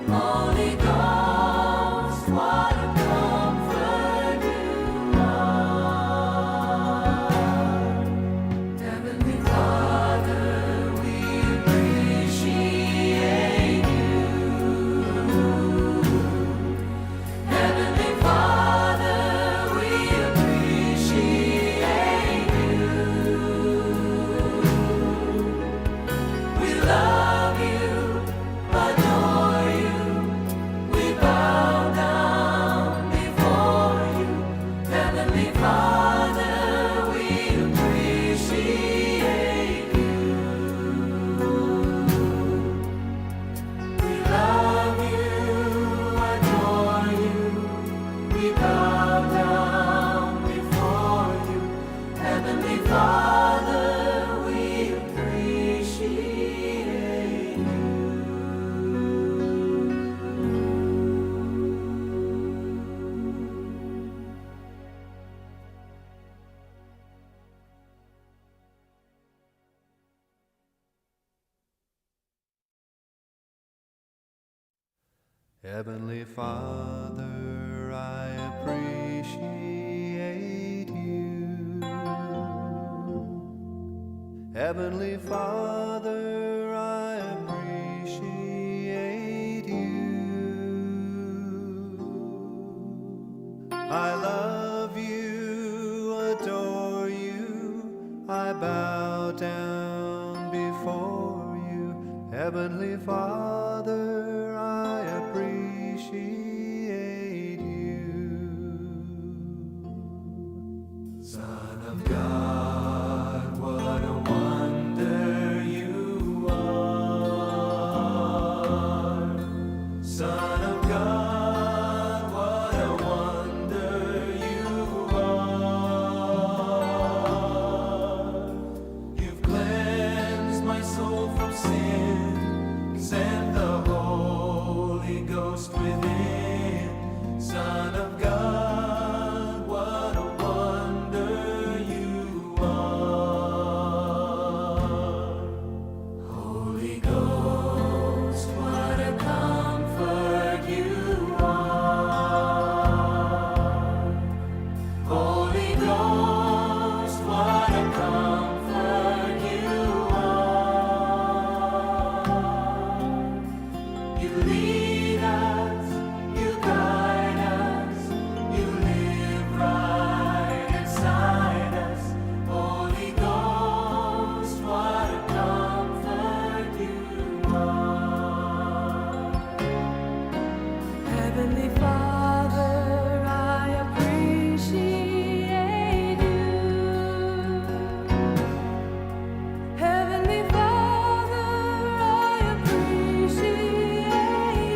Holy Ghost, what a comfort you are. Heavenly Father, we appreciate you. Heavenly Father, we appreciate you. We love you, adore you. We bow down before you. Heavenly Father, we appreciate you. We love you, adore you. We bow down before you. Heavenly Father, we appreciate you. Heavenly Father, I appreciate you. Heavenly Father, I appreciate you. I love you, adore you, I bow down before you. Heavenly Father, I appreciate you. Son of God, what a wonder you are. Son of God, what a wonder you are. You've cleansed my soul from sin, sent the Holy Ghost within. Son of God, what a wonder you are. Holy Ghost, what a comfort you are. Holy Ghost, what a comfort you are. You lead us, you guide us, you live right inside us. Holy Ghost, what a comfort you are. Heavenly Father, I appreciate you. Heavenly Father, I appreciate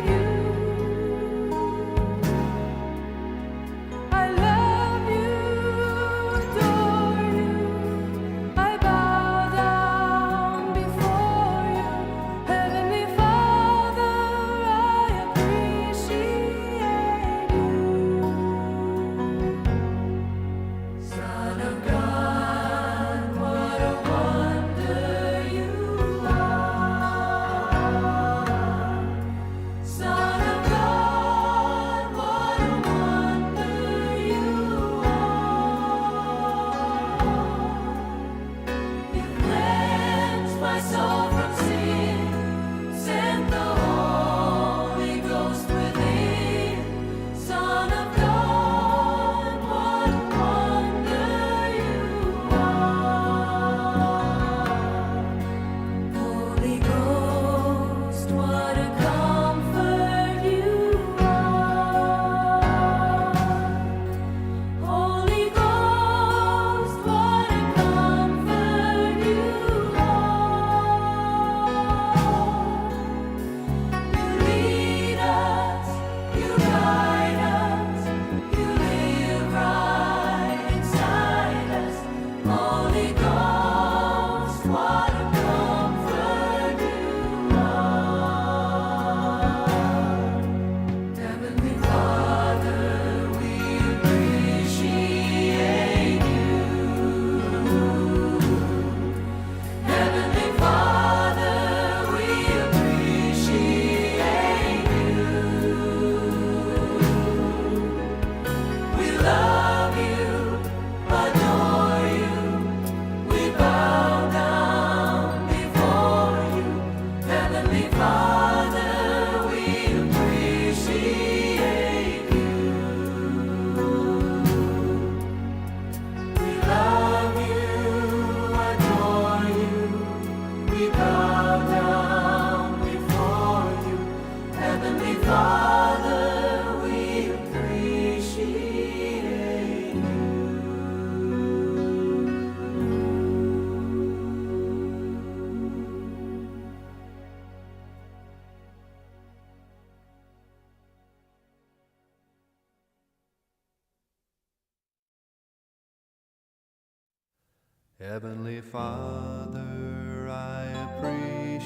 Heavenly Father, I appreciate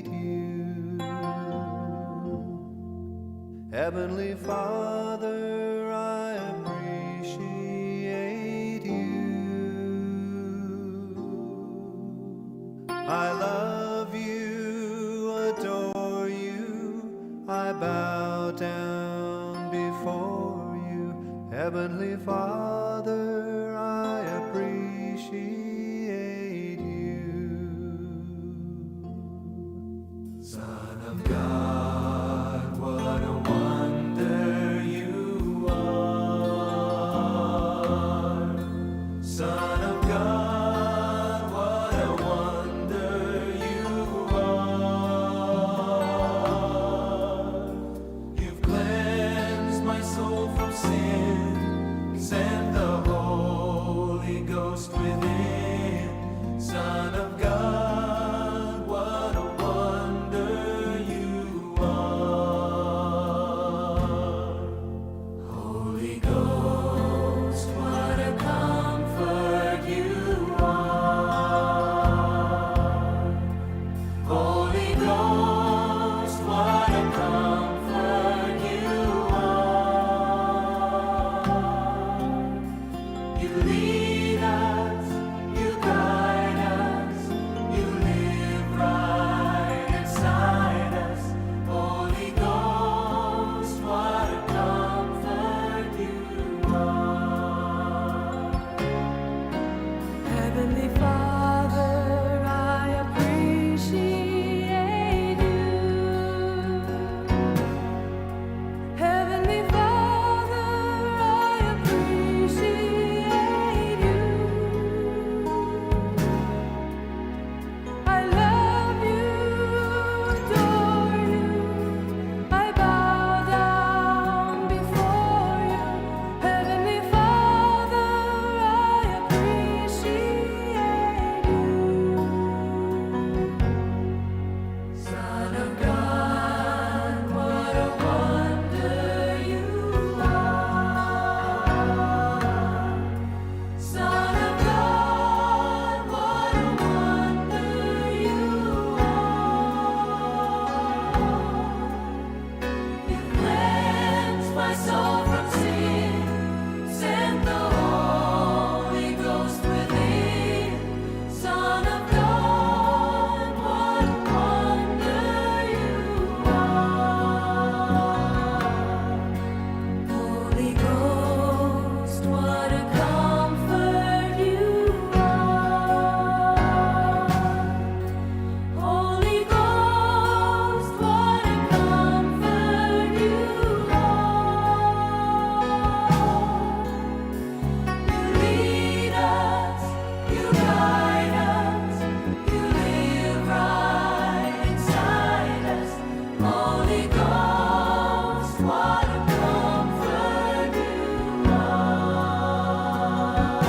you. Heavenly Father, I appreciate you. I love you, adore you, I bow down before you. Heavenly Father, I appreciate you. Son of God, what a wonder you are. Son of God, what a wonder you are. You've cleansed my soul from sin, sent the Holy Ghost within. Son of God, what a wonder you are. Holy Ghost, what a comfort you are. Holy Ghost, what a comfort you are. You lead us, you guide us, you live right inside us. Holy Ghost, what a comfort you are. Heavenly Father, I appreciate you. Heavenly Father, I appreciate you. I love you, adore you. I bow down before you. Heavenly Father, I appreciate you. Son of God, what a wonder you are. Son of God, what a wonder you are. You cleansed my soul from sin, sent the Holy Ghost within. Son of God, what a wonder you are. Holy Ghost, what a comfort you are. Holy Ghost, what a comfort you are. You lead us, you guide us, you live right inside us. Holy Ghost, what a comfort you are.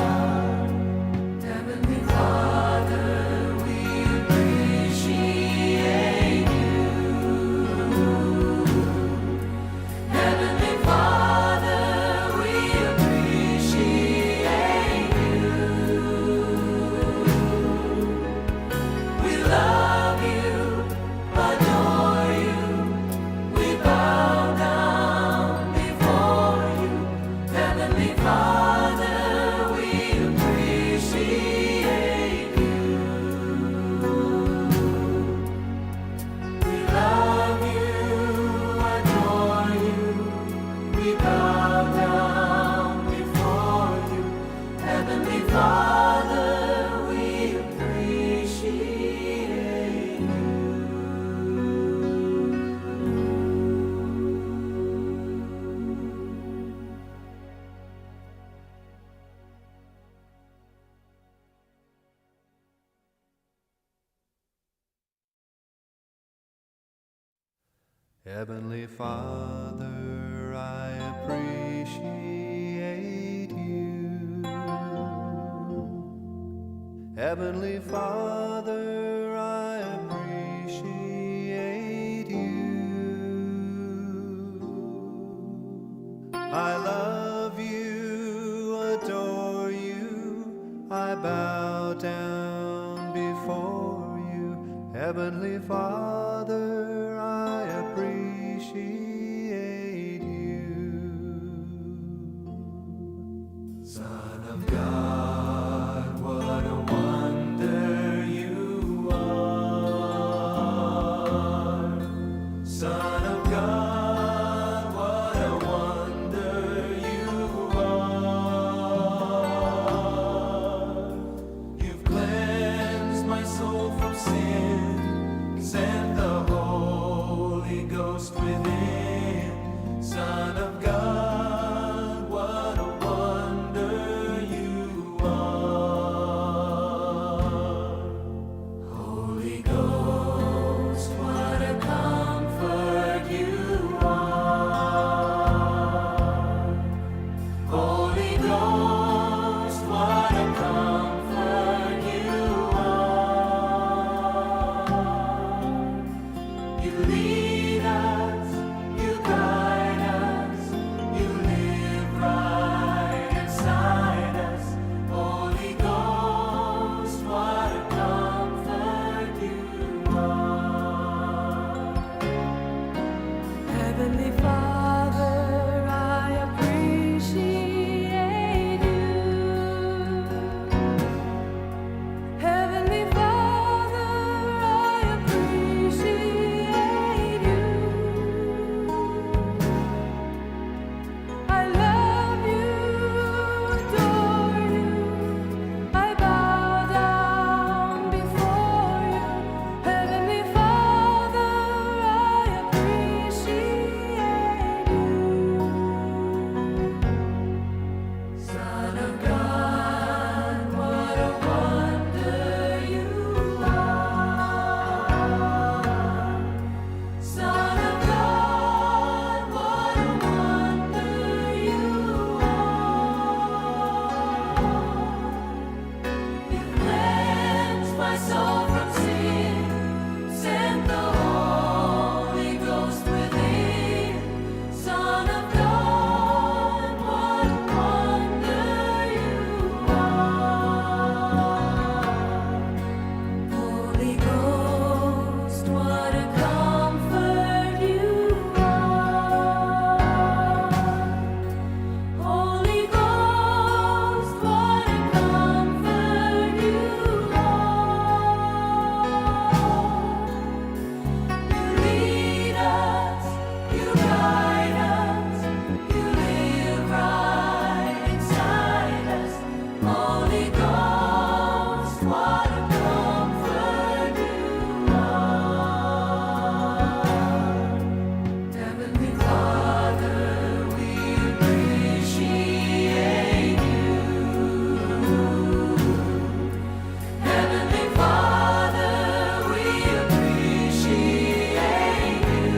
Heavenly Father, we appreciate you. Heavenly Father, we appreciate you. We love you, adore you. We bow down before you. Heavenly Father, we appreciate you. We love you, adore you. We bow down before you. Heavenly Father, we appreciate you. Heavenly Father, I appreciate you. Heavenly Father, I appreciate you. I love you, adore you, I Heavenly Father, I appreciate you. Heavenly Father, I appreciate you. I love you, adore you. I bow down before you. Heavenly Father, I appreciate you. Son of God, what a wonder you are. Son of God, what a wonder you are. You cleansed my soul from sin, sent the Holy Ghost within. Son of God, what a wonder you are. Holy Ghost, what a comfort you are. Holy Ghost, what a comfort you are. You lead us, you guide us, you live right inside us. Holy Ghost, what a comfort you are. Heavenly Father, we appreciate you. Heavenly Father, we appreciate you.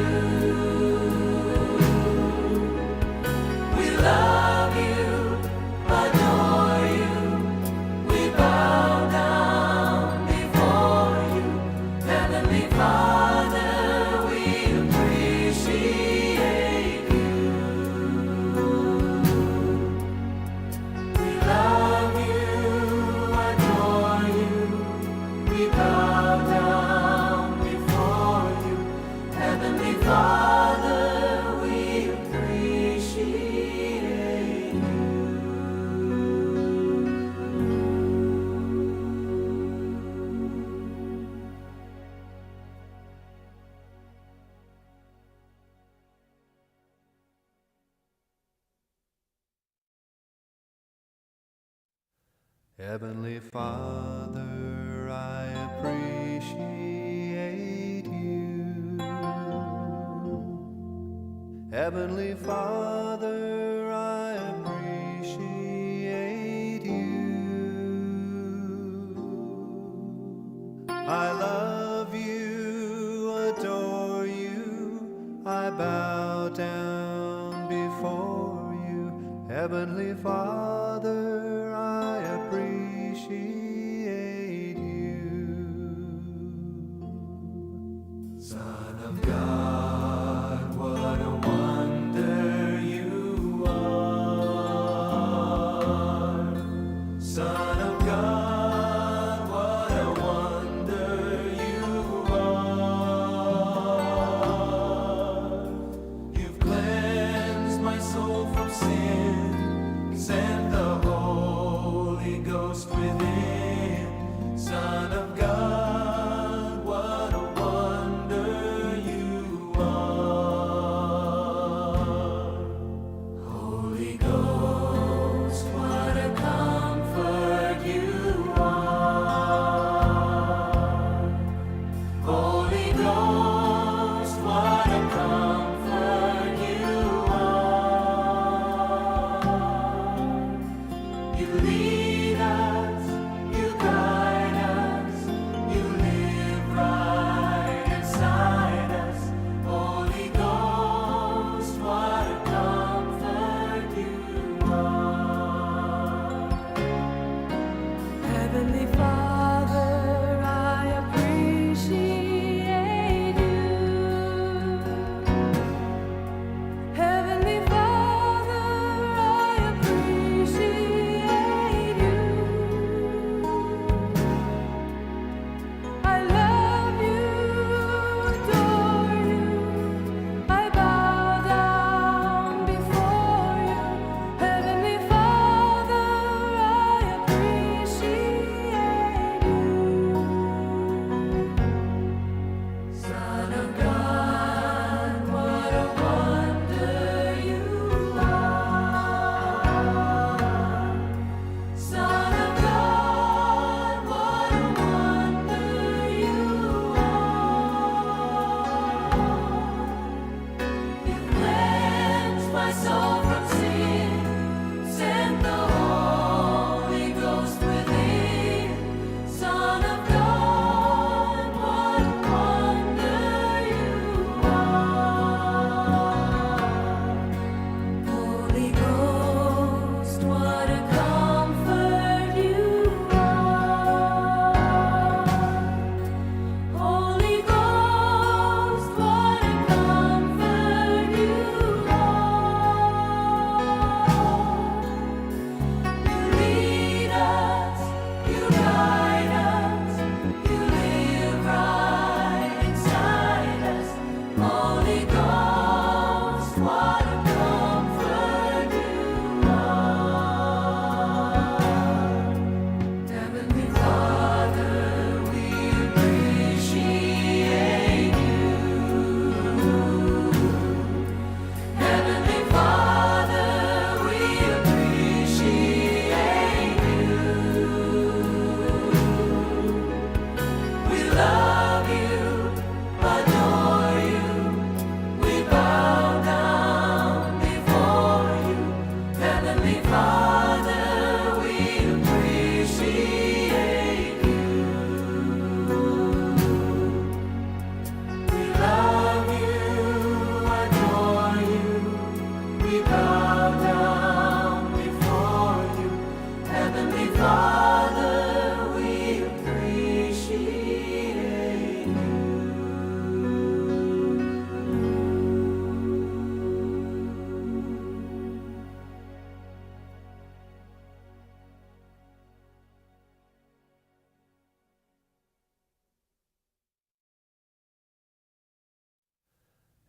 We love you, adore you. We bow down before you. Heavenly Father, we appreciate you. We love you, adore you. We bow down before you. Heavenly Father, we appreciate you. Heavenly Father, I appreciate you. Heavenly Father, I appreciate you. I love you, adore you, I bow down before you. Heavenly Father, I appreciate you. Son of God, what a wonder you are. Son of God, what a wonder you are. You've cleansed my soul from sin, sent the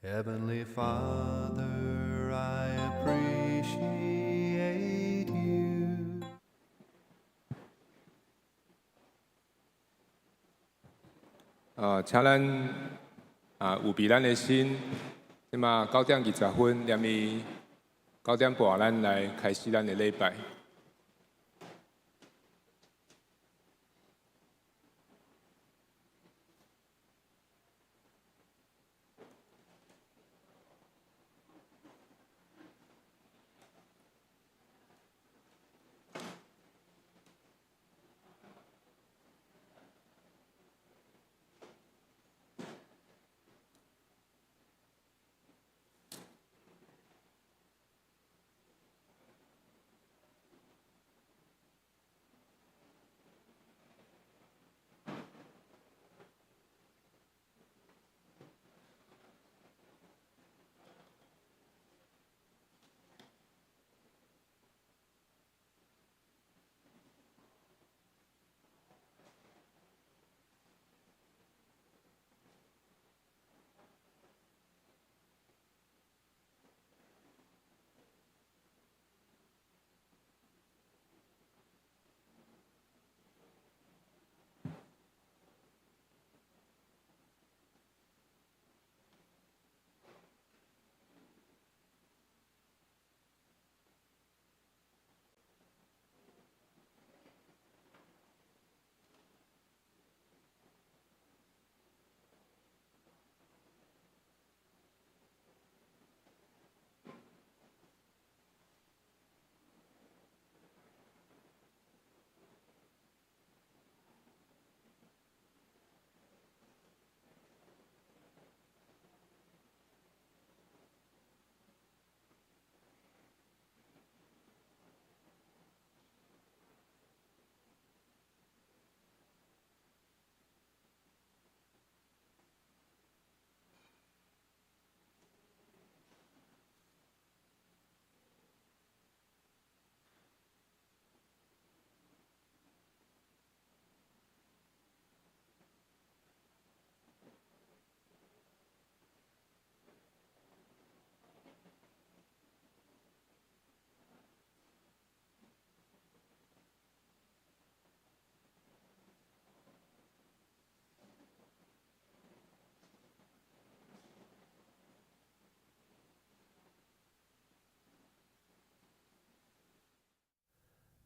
Heavenly Father, I appreciate you. 請咱預備咱的心，這馬9點20分，連伊9點半，咱來開始咱的禮拜。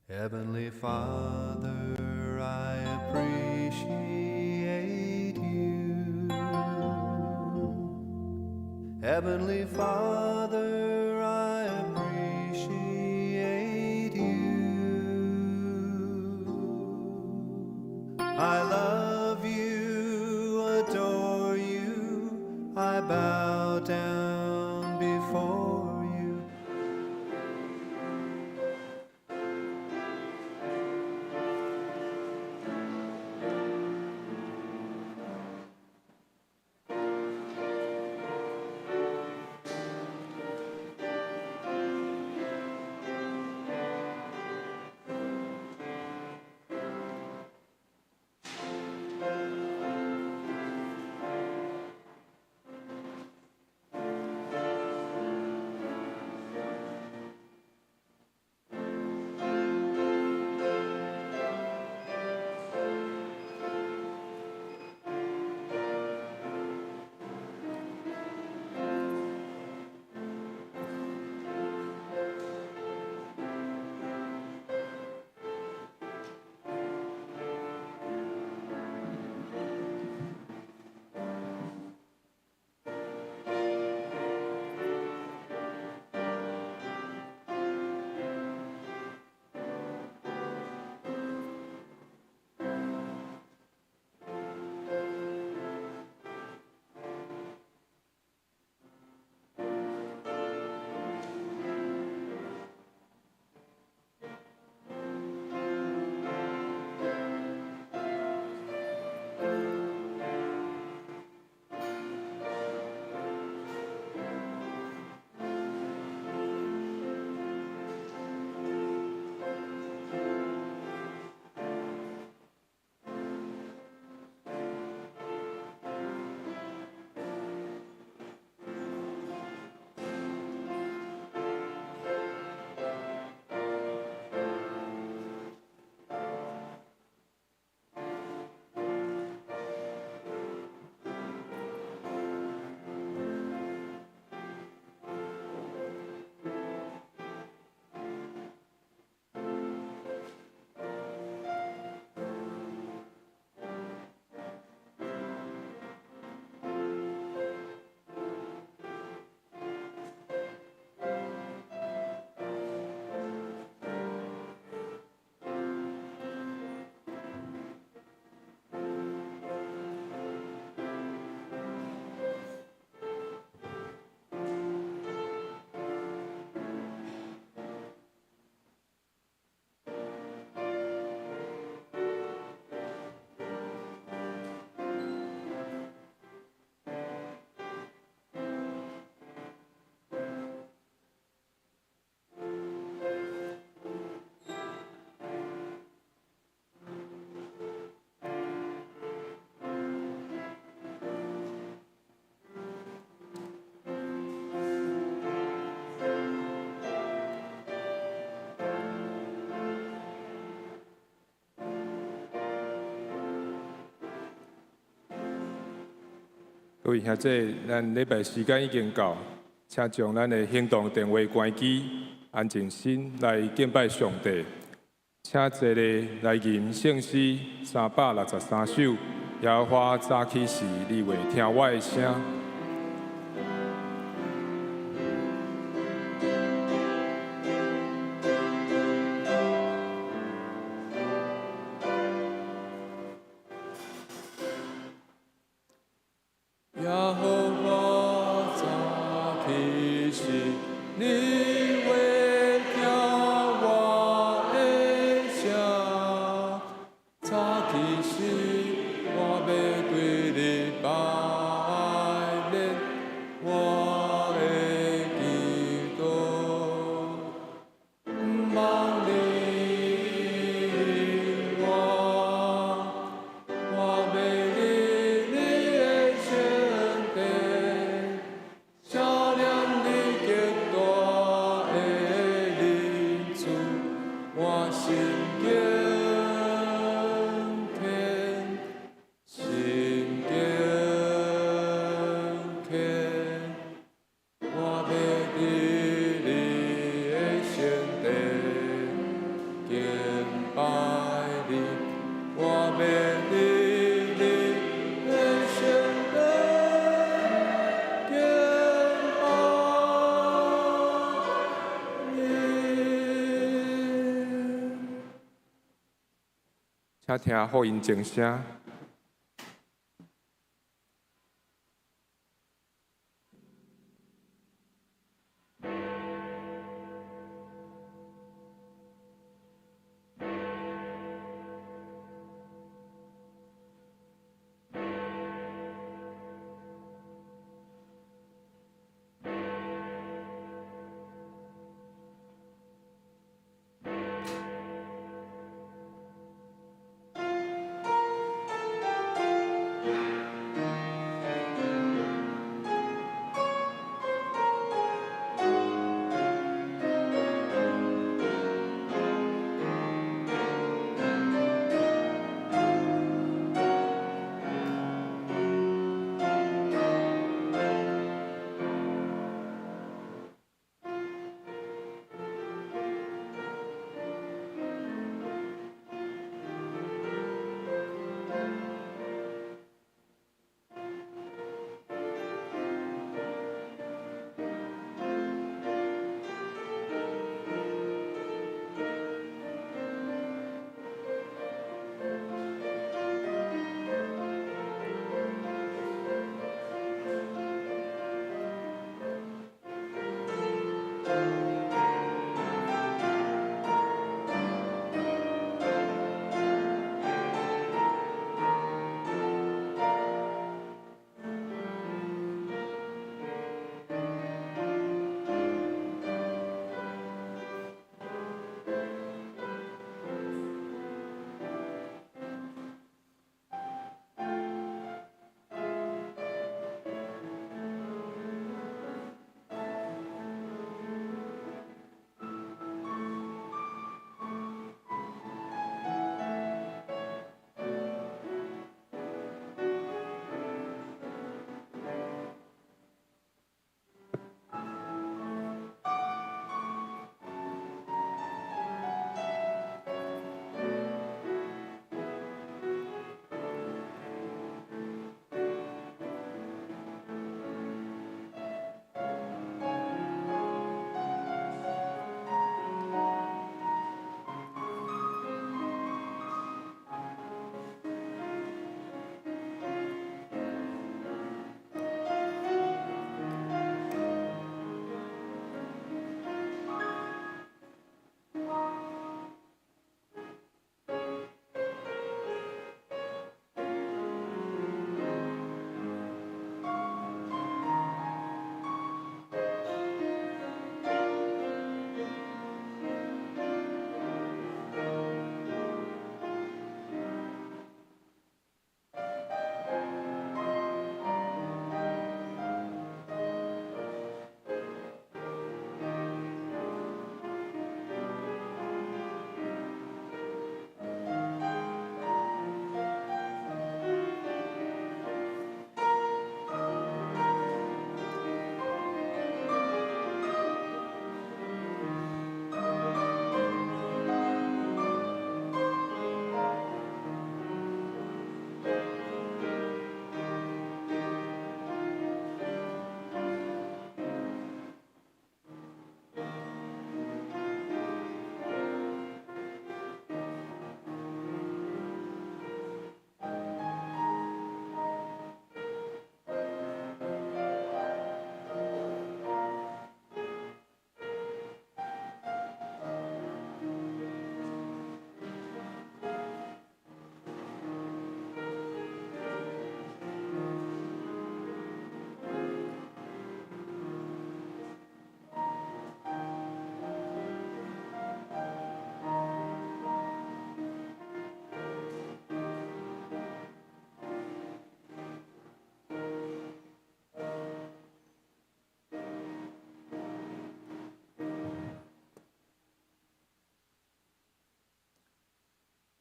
Heavenly Father, I appreciate you. Heavenly Father, I appreciate you. I love you, adore you, I bow down before you. 各位兄弟，咱禮拜時間已經到，請將咱的行動電話關機，安靜心來敬拜上帝。請坐咧來吟聖詩363首，耶和華早起時，你會聽我的聲。耶和華早起時，你會聽我的聲。早起時，我欲對你拜年，我的祈禱，毋茫離我，我欲佇你的聖殿，想念你極大的仁慈，我心敬虔，心敬虔，我欲佇你的聖殿敬拜你，我欲佇你的聖殿敬拜你。請聽福音靜聲。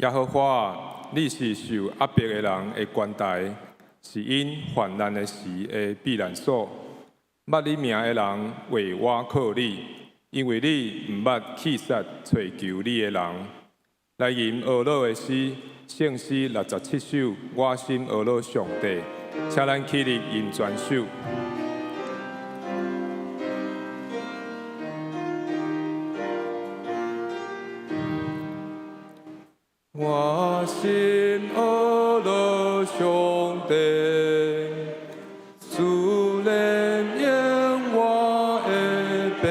耶和華啊，你是受壓迫的人的懸台，是𪜶患難的時的避難所。捌你名的人會倚靠你，因為你毋捌棄殺揣求你的人。來吟呵咾的詩，聖詩67首，我心呵咾上帝，請咱起立吟全首。我心呵咾上帝，主怜悯我的爸，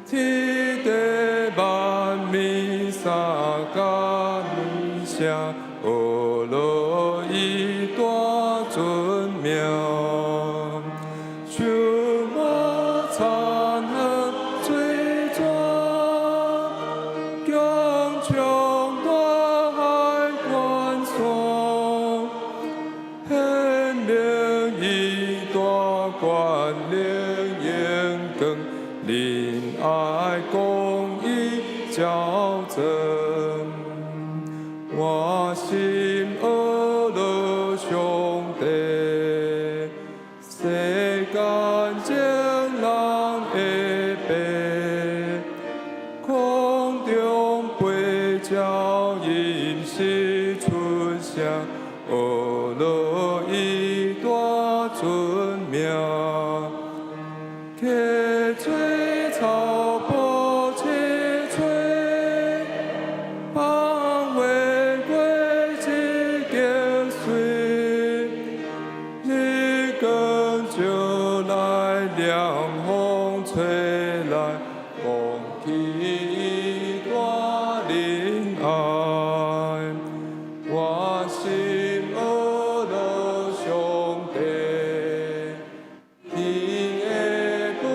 天地萬民相感謝，呵咾伊大尊名，充滿田和水泉，強壯大海關山，顯明伊大權能榮光，仁愛公義照真。我心呵咾上帝，世間眾人的爸，空中飛鳥應時出聲，呵咾伊大尊名。溪水草埔齊翠，芳花果子極水，日光照來，涼風吹來，講起伊大仁愛。我心呵咾上帝，天的本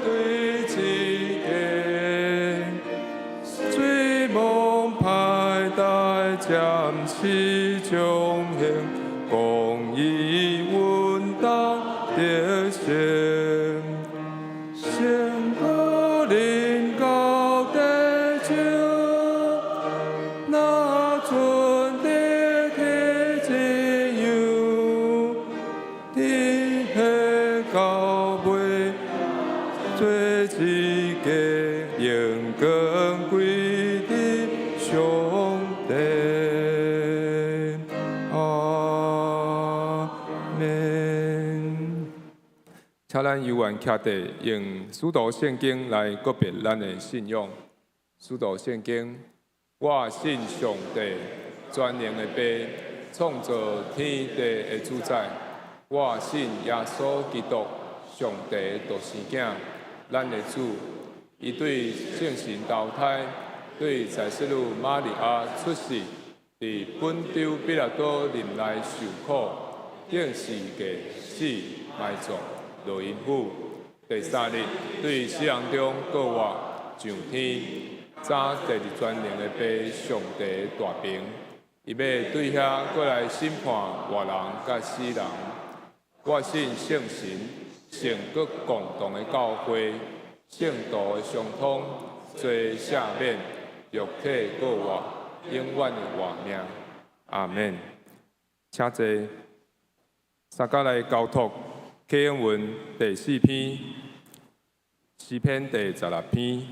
對之間，水蒙派代暫時將行，公義穩當得勝。勝過臨到地上，若存得天自由，天下到尾做一個榮光歸佇上帝。阿們。請咱猶原徛佇用使徒聖經來告別咱的信仰。使徒聖經，我信上帝，全能的父，創造天地的主宰。我信耶穌基督，上帝的獨生囝，咱的主。伊對聖神投胎，對在聖女瑪利亞出世，佇本丟彼拉多任內受苦，釘十字架死埋葬，落陰府。第三日對死人中復活，上天，坐佇全能的父上帝大爿。伊欲對遐閣來審判活人佮死人。我信聖神，聖閣共同的教會，聖徒的相通，罪赦免，肉體復活，永遠的活命。阿們。請坐。三甲來交託啟應文第四篇，詩篇第16篇。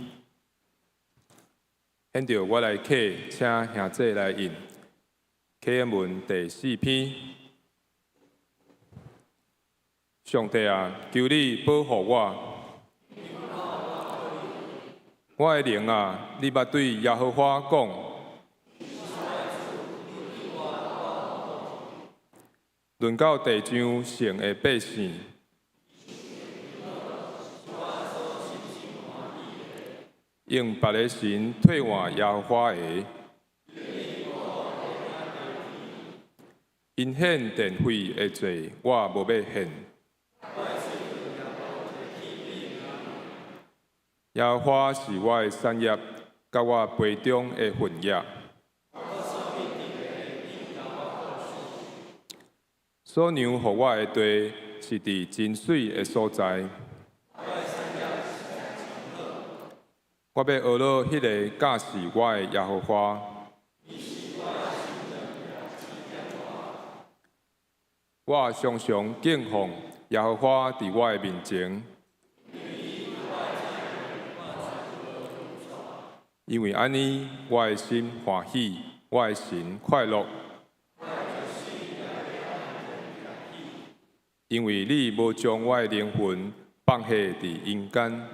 現在我來啟，請兄弟來印。啟應文第四篇。上帝啊，求你保護我。我的靈啊，你捌對耶和華講。論到地上聖的百姓，用別个神替換耶和華的，𪜶獻電費的祭，我無欲獻。耶和華是我的產業，佮我杯中的份額。所讓予我的地是佇真水的所在。我欲呵咾彼个教示我的耶和華。我常常敬奉耶和華佇我的面前。因為按呢，我的心歡喜，我的神快樂。因為你無將我的靈魂放下佇陰間。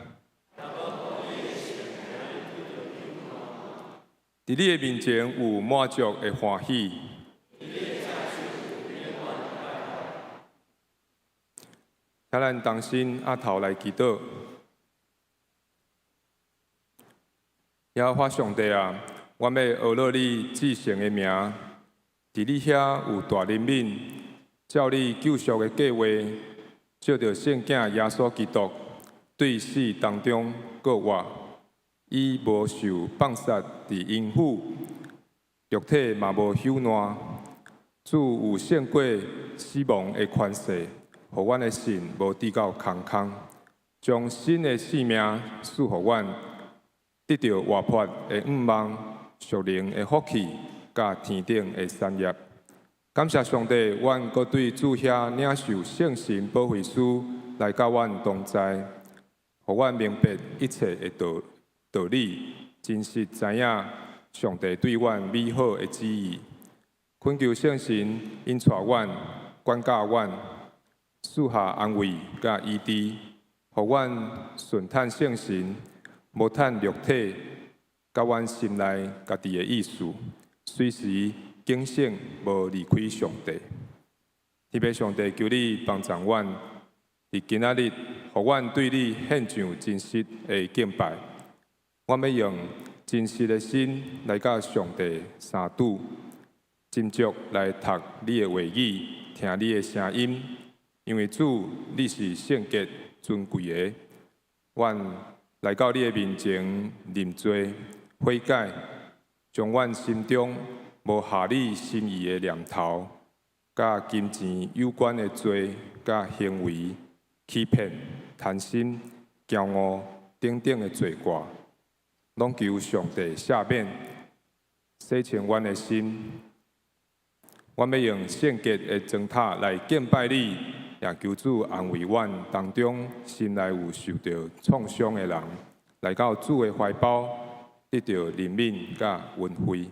佇你的面前有滿足的歡喜。請咱同心阿頭來祈禱。耶和華上帝啊，我欲學樂你至聖的名，佇你遐有大憐憫，照你救贖的計劃，藉著聖囝耶穌基督，對死當中復活，伊無受放殺佇陰府，肉體嘛無朽爛。主有勝過死亡的權勢，予阮的信無致到空空，將新的生命賜予阮，得著活潑的向望、屬靈的福氣，佮天頂的產業。感謝上帝，阮閣對主遐領受聖神保惠師來佮阮同在，予阮明白一切的道理，真實知影上帝對阮美好的旨意。懇求聖神引帶阮、管教阮，賜下安慰佮醫治，予阮順趁聖神，無趁肉體，佮阮心內家己的意思，隨時警醒，無離開上帝。天父上帝，求你幫助阮，佇今仔日，予阮對你獻上真實的敬拜。阮欲用真實的心來佮上帝相拄，斟酌來讀你的話語，聽你的聲音。因為主，你是聖潔尊貴的。阮來到你的面前認罪悔改，將阮心中無合你心意的念頭，佮金錢有關的罪佮行為、欺騙、貪心、驕傲等等的罪過，攏求上帝赦免，洗清阮的心。阮欲用聖潔的燈塔來敬拜你，也求主安慰阮當中心內有受著創傷的人，來到主的懷抱，得著憐憫佮恩惠。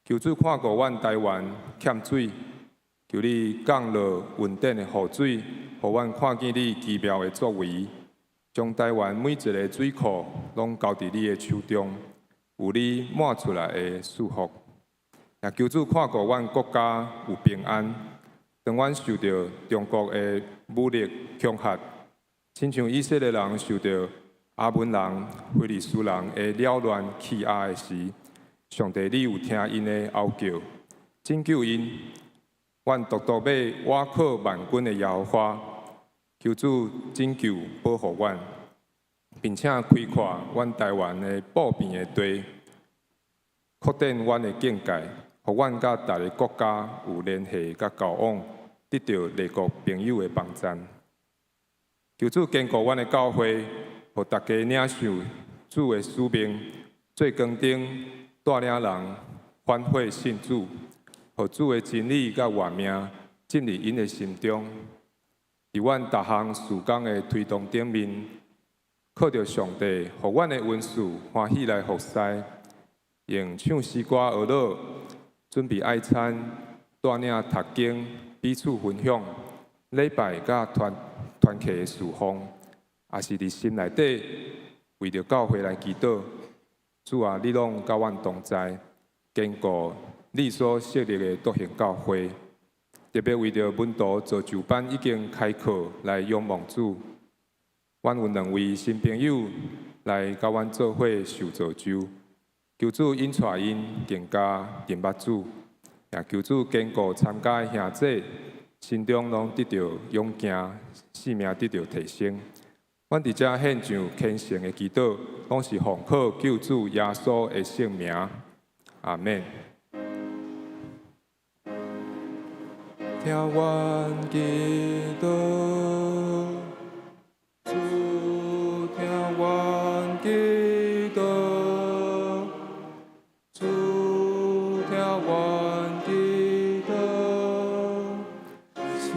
求主看顧阮台灣欠水，求你降落雲頂的雨水，予阮看見你奇妙的作為，將台灣每一个水庫攏交佇你的手中，有你滿出來的祝福。也求主看顧阮國家有平安。當阮受著中國的武力恐嚇，親像以色列人受著亞捫人、非利士人的擾亂欺壓的時，上帝你有聽𪜶的哀叫，拯救𪜶。阮獨獨欲倚靠萬軍的耶和華，求主拯救保護阮，並且開闊阮台灣的布片的地，擴展阮的境界，予阮佮逐个國家有聯繫佮交往，得著列國朋友的幫贊。求主堅固阮的教會，予大家領受主的使命，做光燈，帶領人反悔信主，予主的真理佮活命進入𪜶的心中。佇阮逐項事工的推動頂面，靠著上帝，予阮的恩賜歡喜來服侍，用唱詩歌學樂，準備愛餐，帶領讀經，彼此分享，禮拜佮團契的事奉，也是佇心內底為著教會來祈禱。主啊，你攏佮阮同在，堅固你所設立的獨行教會。特別為著門徒造就班已經開課來仰望主，阮有兩位新朋友來佮阮做伙受造就，求主引帶𪜶更加認捌主，也求主堅固參加的兄弟，心中攏得著勇健，性命得著提升。阮佇遮獻上虔誠的祈禱，攏是奉靠救主耶穌的聖名。阿們。聽阮祈禱，主聽阮祈禱，主聽阮祈禱，賜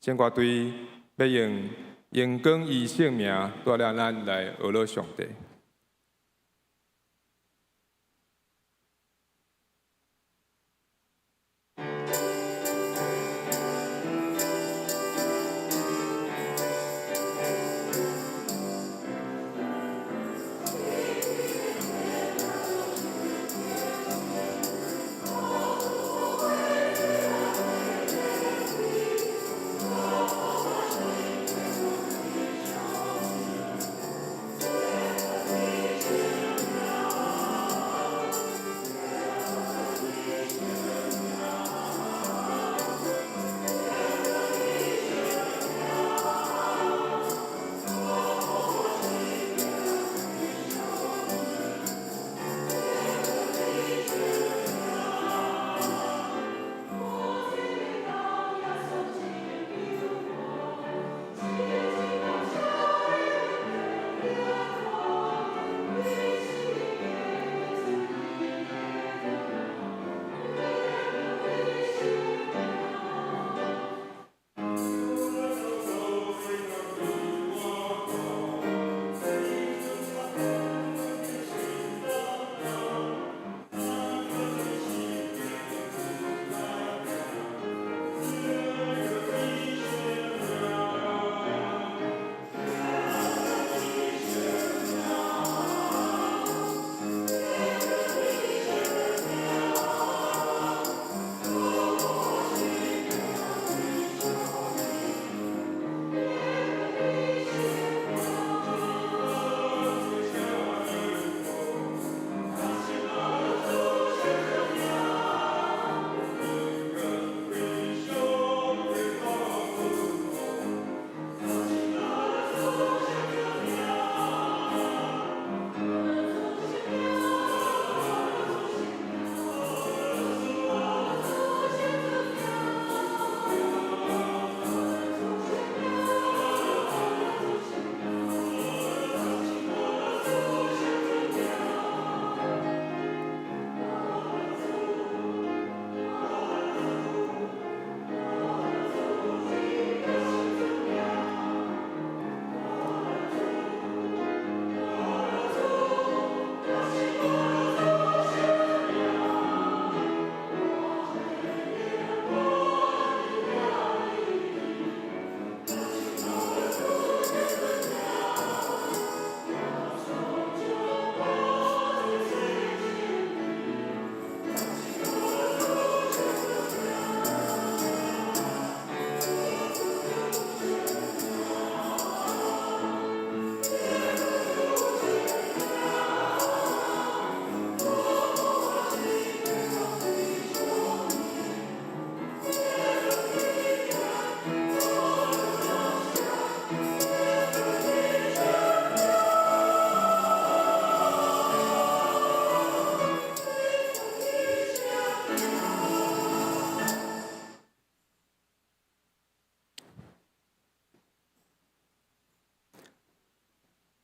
聖歌隊欲用榮光伊聖名帶領咱來呵咾上帝。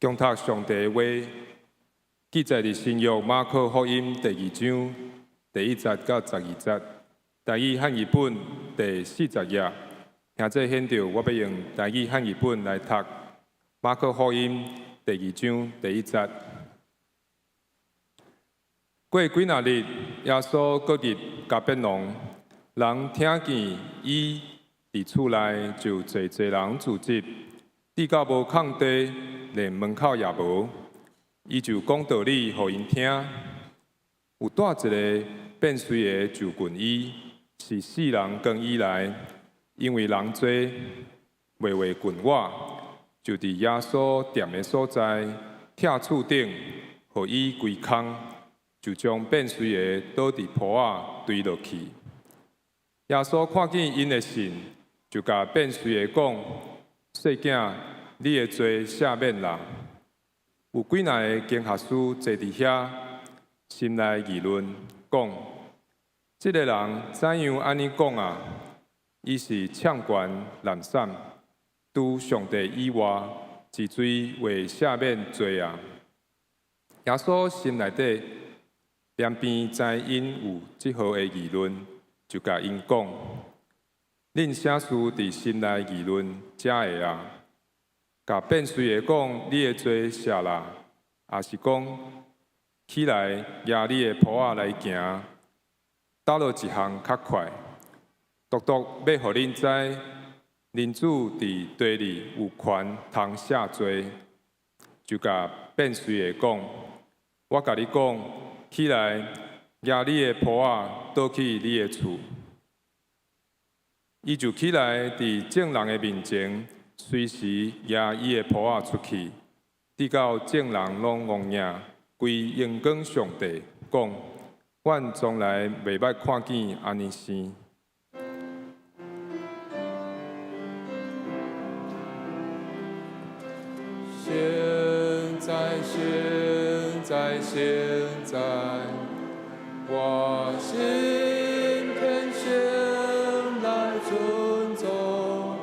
恭讀上帝的話，記載佇新約馬可福音第二章第一節到十二節，台語漢譯本第四十頁。現在現著我欲用台語漢譯本來讀馬可福音第二章第一節。過幾若日，耶穌閣入迦百農，人聽見伊佇厝內，就濟濟人聚集，至到無空地，連門口也無。伊就講道理予𪜶聽。有帶一个變隨的就近伊，是世人光以來，因為人濟，袂話近倚，就佇耶穌踮的所在，拆厝頂，予伊歸空，就將變隨的倒佇鋪仔堆落去。耶穌看見𪜶的信，就共變隨的講：細囝，你的罪赦免啦。有幾若个經學師坐佇遐，心內議論，講：這个人怎樣按呢講啊？伊是攕權濫訕，除上帝以外，是誰會赦免罪啊？耶穌心內底兩邊知𪜶有這號的議論，就共𪜶講：恁啥事佇心內議論這个啊？共變遂的講，你的罪赦啦，抑是講起來攑你的鋪仔來行，佗落一項較快？獨獨欲予恁知，人子佇地裡有權通赦罪，就共變遂的講：我共你講，起來，攑你的鋪仔，倒去你的厝。伊就起來，佇眾人的面前，隨時攑伊的鋪仔出去，直到眾人攏戇攑，規榮光上帝，講：阮從來袂捌看見按呢生。現在，現在，現在，我心天先來尊重，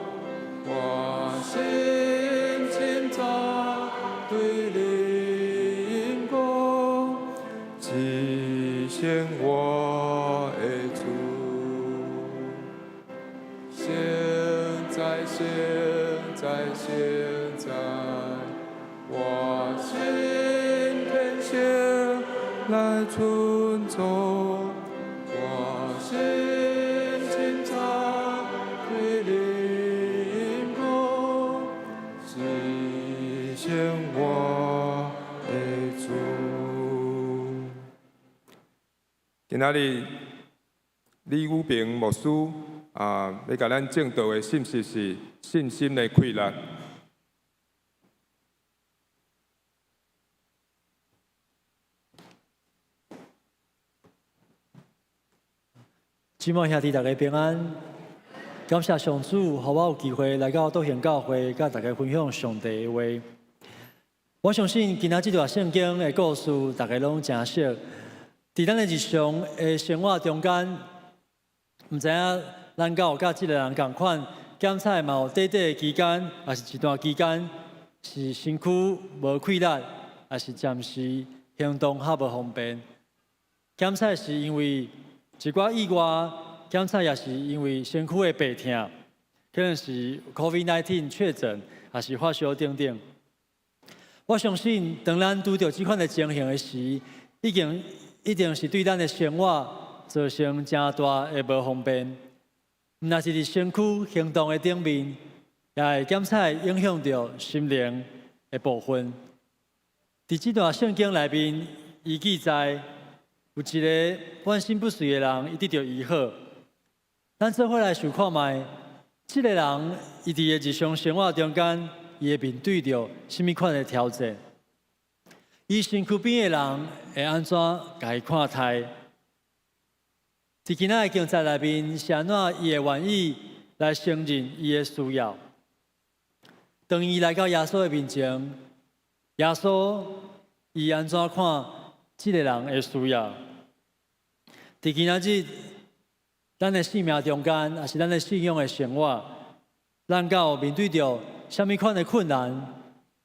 我心清早對你講，至聖我的主。現在，現在，現在，我心天先來尊重，我心清早對你講，至聖我的主。今仔日李宇平牧師啊，欲共咱證道的信息是信心的氣力。姊妹兄弟，大家平安！感謝上主，予我有機會來到道賢教會，佮大家分享上帝的話。我相信今仔這段聖經的故事，大家攏誠熟。佇咱的日常的生活中間，毋知影咱敢有佮這个人仝款，檢測嘛有短短的期間，抑是一段期間，是身軀無氣力，抑是暫時行動較無方便。檢測是因為一寡意外，檢測也是因為身軀的病痛，可能是 COVID-19 確診，抑是發燒等等。我相信，當咱拄著這款的情形的時，已經一定是對咱的生活造成誠大的無方便。毋但是佇身軀行動的頂面，也會檢測影響著心靈的部分。佇這段聖經內面，伊記載有一个半身不遂的人，伊得著醫好。咱做伙來想看覓，這个人伊佇伊日常生活中間，伊會面對著啥物款的挑戰？伊身軀邊的人會按怎共伊看待？佇今仔的經節內面，是按怎伊會願意來承認伊的需要？當伊來到耶穌的面前，耶穌伊按怎看這个人的需要？佇今仔日，咱的生命中間，抑是咱的信仰的生活，咱敢有面對著啥物款的困難，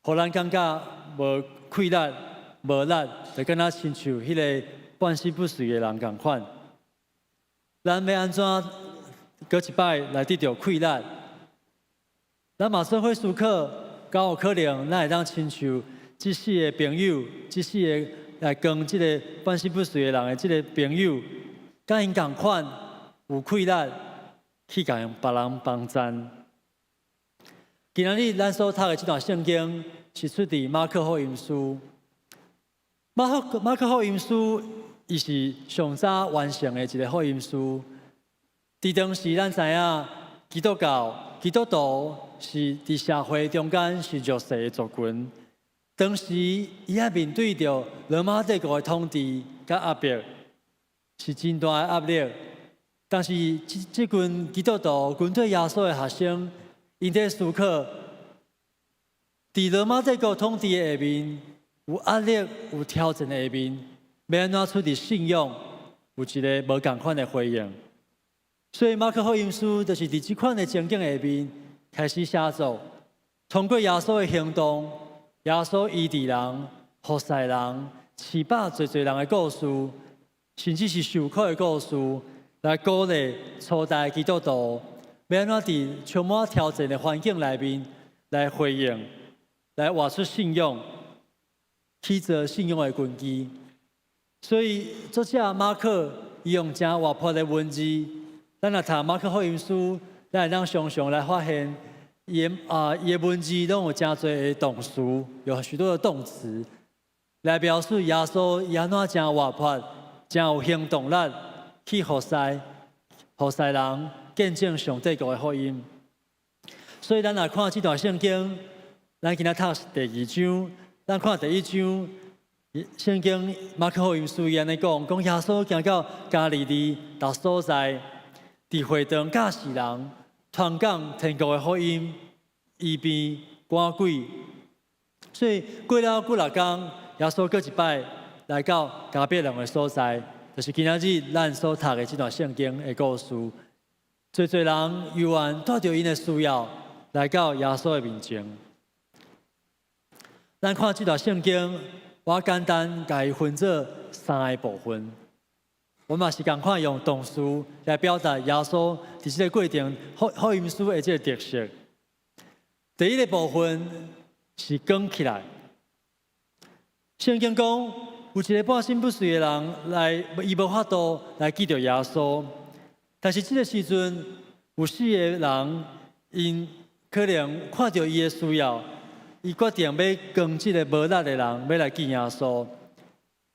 予咱感覺無氣力、無力，就敢若親像彼个半身不遂的人仝款。咱欲按怎閣一擺來得著氣力？咱嘛做伙思考，敢有可能咱會當親像這四个朋友，這四个來扛這个半身不遂的人的這个朋友，佮𪜶仝款有氣力去共別人幫贊。今仔日咱所讀的這段聖經是出佇馬可福音書。馬可福音書，伊是上早完成的一个福音書。佇當時，咱知影基督教、基督徒是佇社會中間是弱勢的族群。當時，伊愛面對著羅馬帝國的統治佮壓迫，是真大的壓力。但是，這這群基督徒跟隨耶穌的學生，𪜶佇思考，佇羅馬帝國統治的下面，有壓力、有挑戰的下面，欲按怎出佇信仰有一个無仝款的回應。所以馬可福音書就是佇這款的情景下面開始寫作，通過耶穌的行動，耶穌醫治人、服侍人、飼飽濟濟人的故事，甚至是受苦的故事，來鼓勵初代基督徒。欲按怎佇充滿挑戰的環境內面來回應，來活出信仰，去做信仰的根基。所以作者馬可伊用誠活潑的文字，咱若讀馬可福音書，咱會當常常來發現，伊的文字攏有誠濟的動詞，有許多的動詞來描述耶穌伊按怎誠活潑、誠有行動力去服侍、服侍人，見證上帝國的福音。所以咱若看這段聖經，咱今仔讀第二章，咱看第一章。聖經馬可福音書伊按呢講，講耶穌行到加利利逐所在，佇會堂教示人，傳講天國的福音，醫病趕鬼。所以過了幾若工，耶穌閣一擺來到迦百農的所在，就是今仔日咱所讀的這段聖經的故事。濟濟人猶原帶著𪜶的需要來到耶穌的面前。咱看這段聖經，我簡單共伊分做三个部分。我嘛是仝款用動詞來表達耶穌佇這個過程福音書的這個特色。第一個部分是扛起來。聖經講，有一個半身不遂的人來，伊無法度來見著耶穌。但是這個時陣，有四个人，𪜶可能看著伊的需要，伊決定欲扛這个無力的人，欲來見耶穌。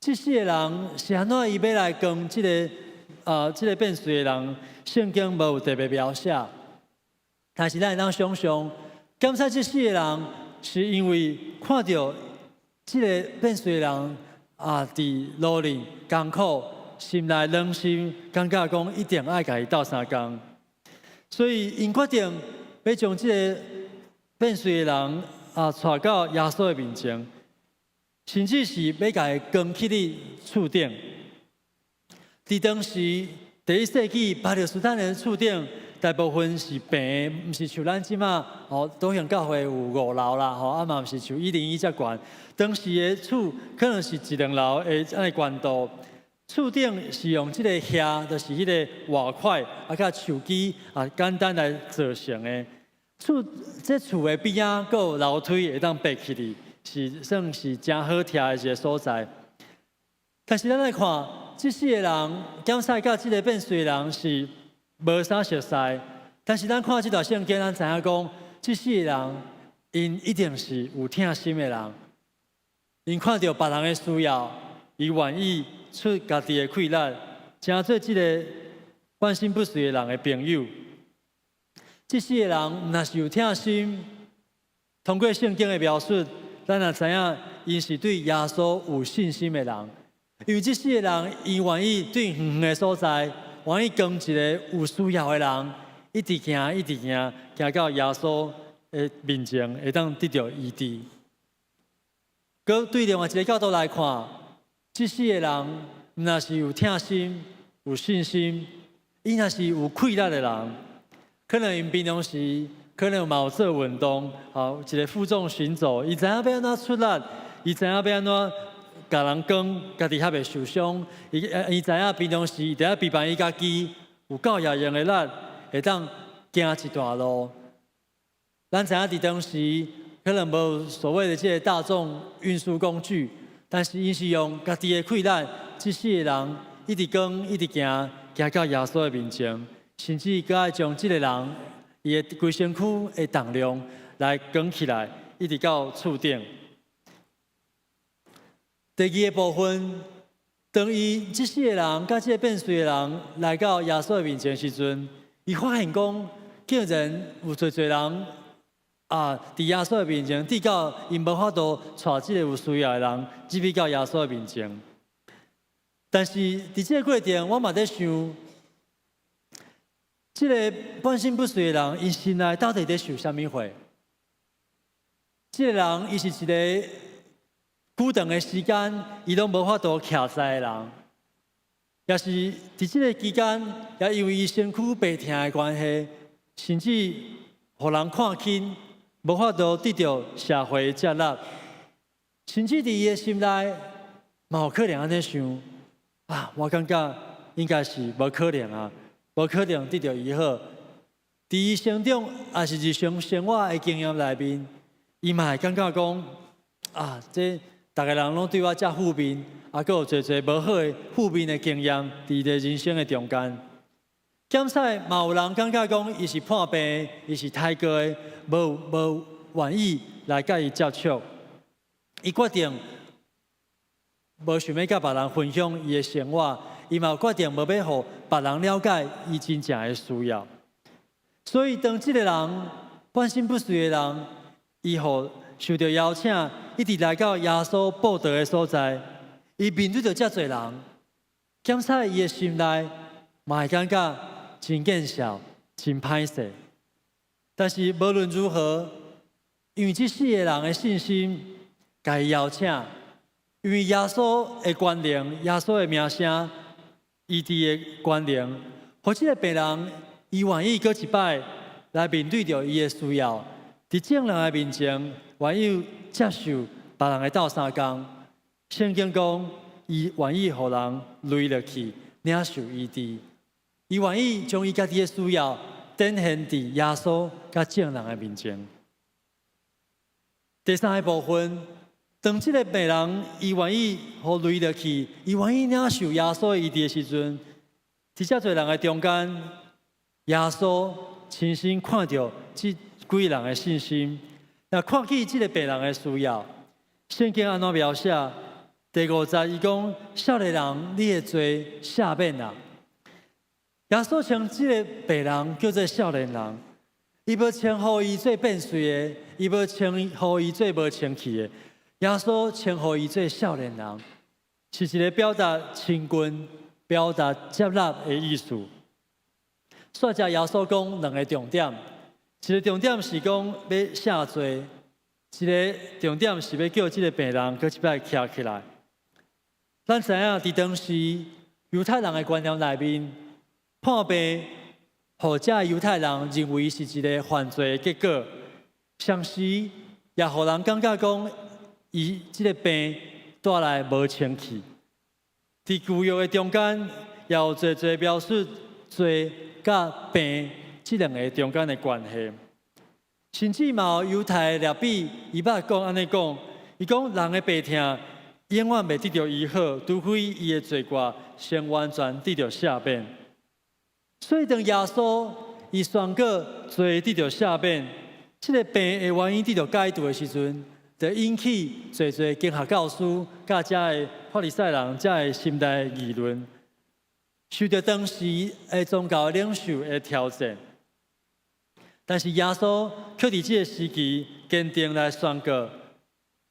這四个人是按怎伊欲來扛這个變遂的人？聖經無有特別描寫。但是咱會當想像，敢猜這四个人是因為看著這个變遂的人啊，佇路裡艱苦，心內軟心，感覺講一定愛共伊鬥相共，所以𪜶決定欲將這个變遂的人啊，帶到耶穌的面前，甚至是欲共伊扛起佇厝頂。佇當時第一世紀巴勒斯坦的厝頂，大部分是平的，毋是像咱這馬吼，多興教會有五樓啦，吼啊嘛毋是像101遮懸。當時的厝可能是一兩樓的按呢懸度，厝頂是用這个瓦，就是彼个瓦塊啊，佮樹枝啊，簡單來做成的。這厝的邊仔閣有樓梯會當爬起去，是算是誠好徛的一个所在。但是咱來看，這四个人檢視佮這个變遂的人是無啥熟似，但是咱看這段聖經，咱知影講，這四个人𪜶一定是有疼心的人。𪜶看著別人的需要，伊願意出家己的氣力，成做這个半身不遂的人的朋友。這四个人若是有疼心，通過聖經的描述，咱也知影𪜶是對耶穌有信心的人。因為這四个人，伊願意對遠遠的所在，願意扛一个有需要的人，一直行，一直行，行到耶穌的面前，會當得著醫治。閣對另外一个角度來看，這四个人毋若是有疼心、有信心，伊若是有氣力的人，可能𪜶平常時可能嘛有做運動，吼，一个負重行走，伊知影欲按怎出力，伊知影欲按怎共人扛，家己較袂受傷。伊知影平常時佇咧陪伴伊家己，有夠會用的力，會當行一段路。咱知影佇當時可能無所謂的這个大眾運輸工具，但是𪜶是用家己的氣力，這四个人一直扛，一直行，行到耶穌的面前，甚至閣愛將這个人伊的規身軀的重量來扛起來，一直到厝頂。第二个部分，當伊這四个人佮這个變遂的人來到耶穌的面前時陣，伊發現講，竟然有濟濟人啊，佇耶穌的面前，直到𪜶無法度帶這个有需要的人入去到耶穌的面前。但是佇這个過程，我嘛佇想，這个半身不遂的人，伊心內到底佇想啥物貨？這个人，伊是一个久長的時間，伊攏無法度徛在的人，也是佇這个期間，也因為伊身軀病疼的關係，甚至予人看輕，無法度得著社會的接納，甚至佇伊的心內，嘛有可能按呢想：啊，我感覺應該是無可能啊，無可能得著醫好。佇伊成長抑是日常生活的經驗內面，伊嘛會感覺講啊，這逐个人攏對我遮負面，啊，閣有濟濟無好的負面的經驗，佇伊的人生的中間。檢採嘛有人感覺講，伊是破病，伊是胎過的，無願意來佮伊接觸。伊決定無想欲佮別人分享伊的生活，伊嘛決定無欲予別人了解伊真正的需要。所以當這个人半身不遂的人，伊予受著邀請，一直來到耶穌佈道的所在，伊面對著遮濟人，檢採伊的心內嘛會感覺真見笑、真歹勢。但是無論如何，因為這四个人的信心，共伊邀請，因為耶穌的權能、耶穌的名聲、醫治的權能，予這個病人伊願意閣一擺來面對著伊的需要，佇眾人的面前，願意接受別人的鬥相共。聖經講，伊願意予人羸落去，領受醫治。伊願意將伊家己的需要展現佇耶穌佮眾人的面前。第三个部分，當這个病人伊願意予羸落去，伊願意領受耶穌醫治的時陣，佇遮濟人的中間，耶穌親身看著這幾人的信心，若看見這个病人的需要，聖經按怎描寫？第五節伊講：少年人，你的罪赦免啦。耶穌稱這个病人叫做少年人，伊無稱呼伊做變遂的，伊無稱呼伊做無清氣的。耶穌稱呼伊做少年人，是一个表達親近、表達接納的意思。煞遮耶穌講兩个重點，一个重點是講欲赦罪，一个重點是欲叫這个病人閣一擺徛起來。咱知影佇當時猶太人的觀念內面，破病予遮猶太人認為是一个犯罪的結果，同時也予人感覺講，伊這个病帶來無清氣。佇舊約的中間，也有濟濟描述罪佮病這兩个中間的關係。甚至嘛有猶太的拉比，伊捌講按呢講，伊講人的病痛永遠袂得著醫好，除非伊的罪過先完全得著赦免。所以當耶穌伊宣告罪得著赦免，這个病的原因得著解除的時陣，就引起濟濟經學教師佮遮的法利賽人遮的心內議論，受著當時的宗教領袖的挑戰。但是耶穌卻佇這个時期堅定來宣告，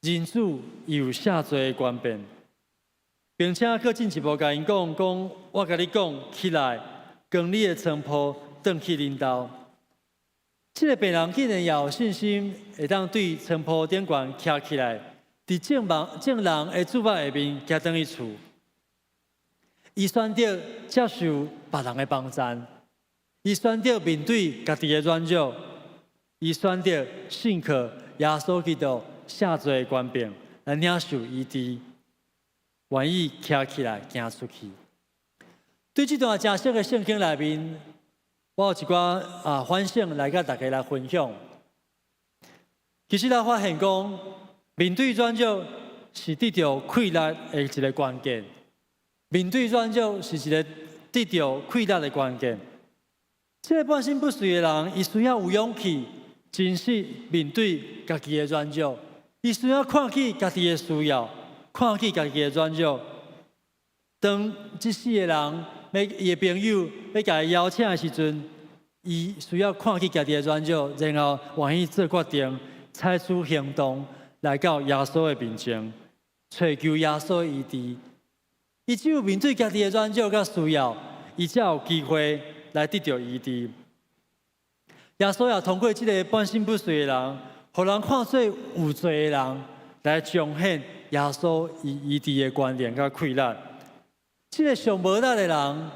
人子有赦罪的權柄，並且閣進一步共𪜶講講，我共你講，起來，扛你的床鋪，轉去恁兜。這个病人竟然也有信心，會當對床鋪頂懸徛起來，佇眾人的注目下面行轉去厝。伊選擇接受別人的幫贊，伊選擇面對家己的軟弱，伊選擇信靠耶穌基督赦罪的權柄來領受醫治，願意徛起來行出去。對這段真實的聖經內面，我有一寡反省來佮大家來分享。其實咱發現講，面對軟弱是得著氣力的一个關鍵。面對軟弱是一个得著氣力的關鍵。這个半身不遂的人，伊需要有勇氣，真實面對家己的軟弱。伊需要看見家己的需要，看見家己的軟弱。當這四个人欲伊的朋友欲共伊邀請的時陣，伊需要看見家己的軟弱，然後願意做決定，採取行動來到耶穌的面前，揣求耶穌醫治。伊只有面對家己的軟弱佮需要，伊才有機會來得著醫治。耶穌也通過這个半身不遂的人，予人看做有罪的人，來彰顯耶穌伊醫治的權能佮氣力。這个上無力的人，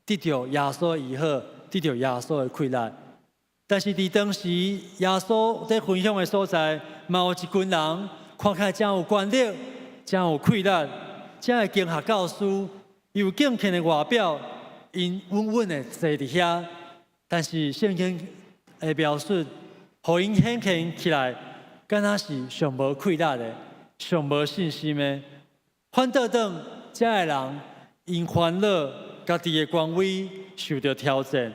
得著耶穌醫好，得著耶穌的氣力。但是佇當時耶穌佇分享的所在，嘛有一群人看起來誠有權力、誠有氣力、遮的經學教師，有敬虔的外表，𪜶穩穩的坐佇遐。但是聖經的描述，予𪜶顯現起來，敢若是上無氣力的、上無信心的。反倒轉，這个人𪜶煩惱家己的權威受著挑戰，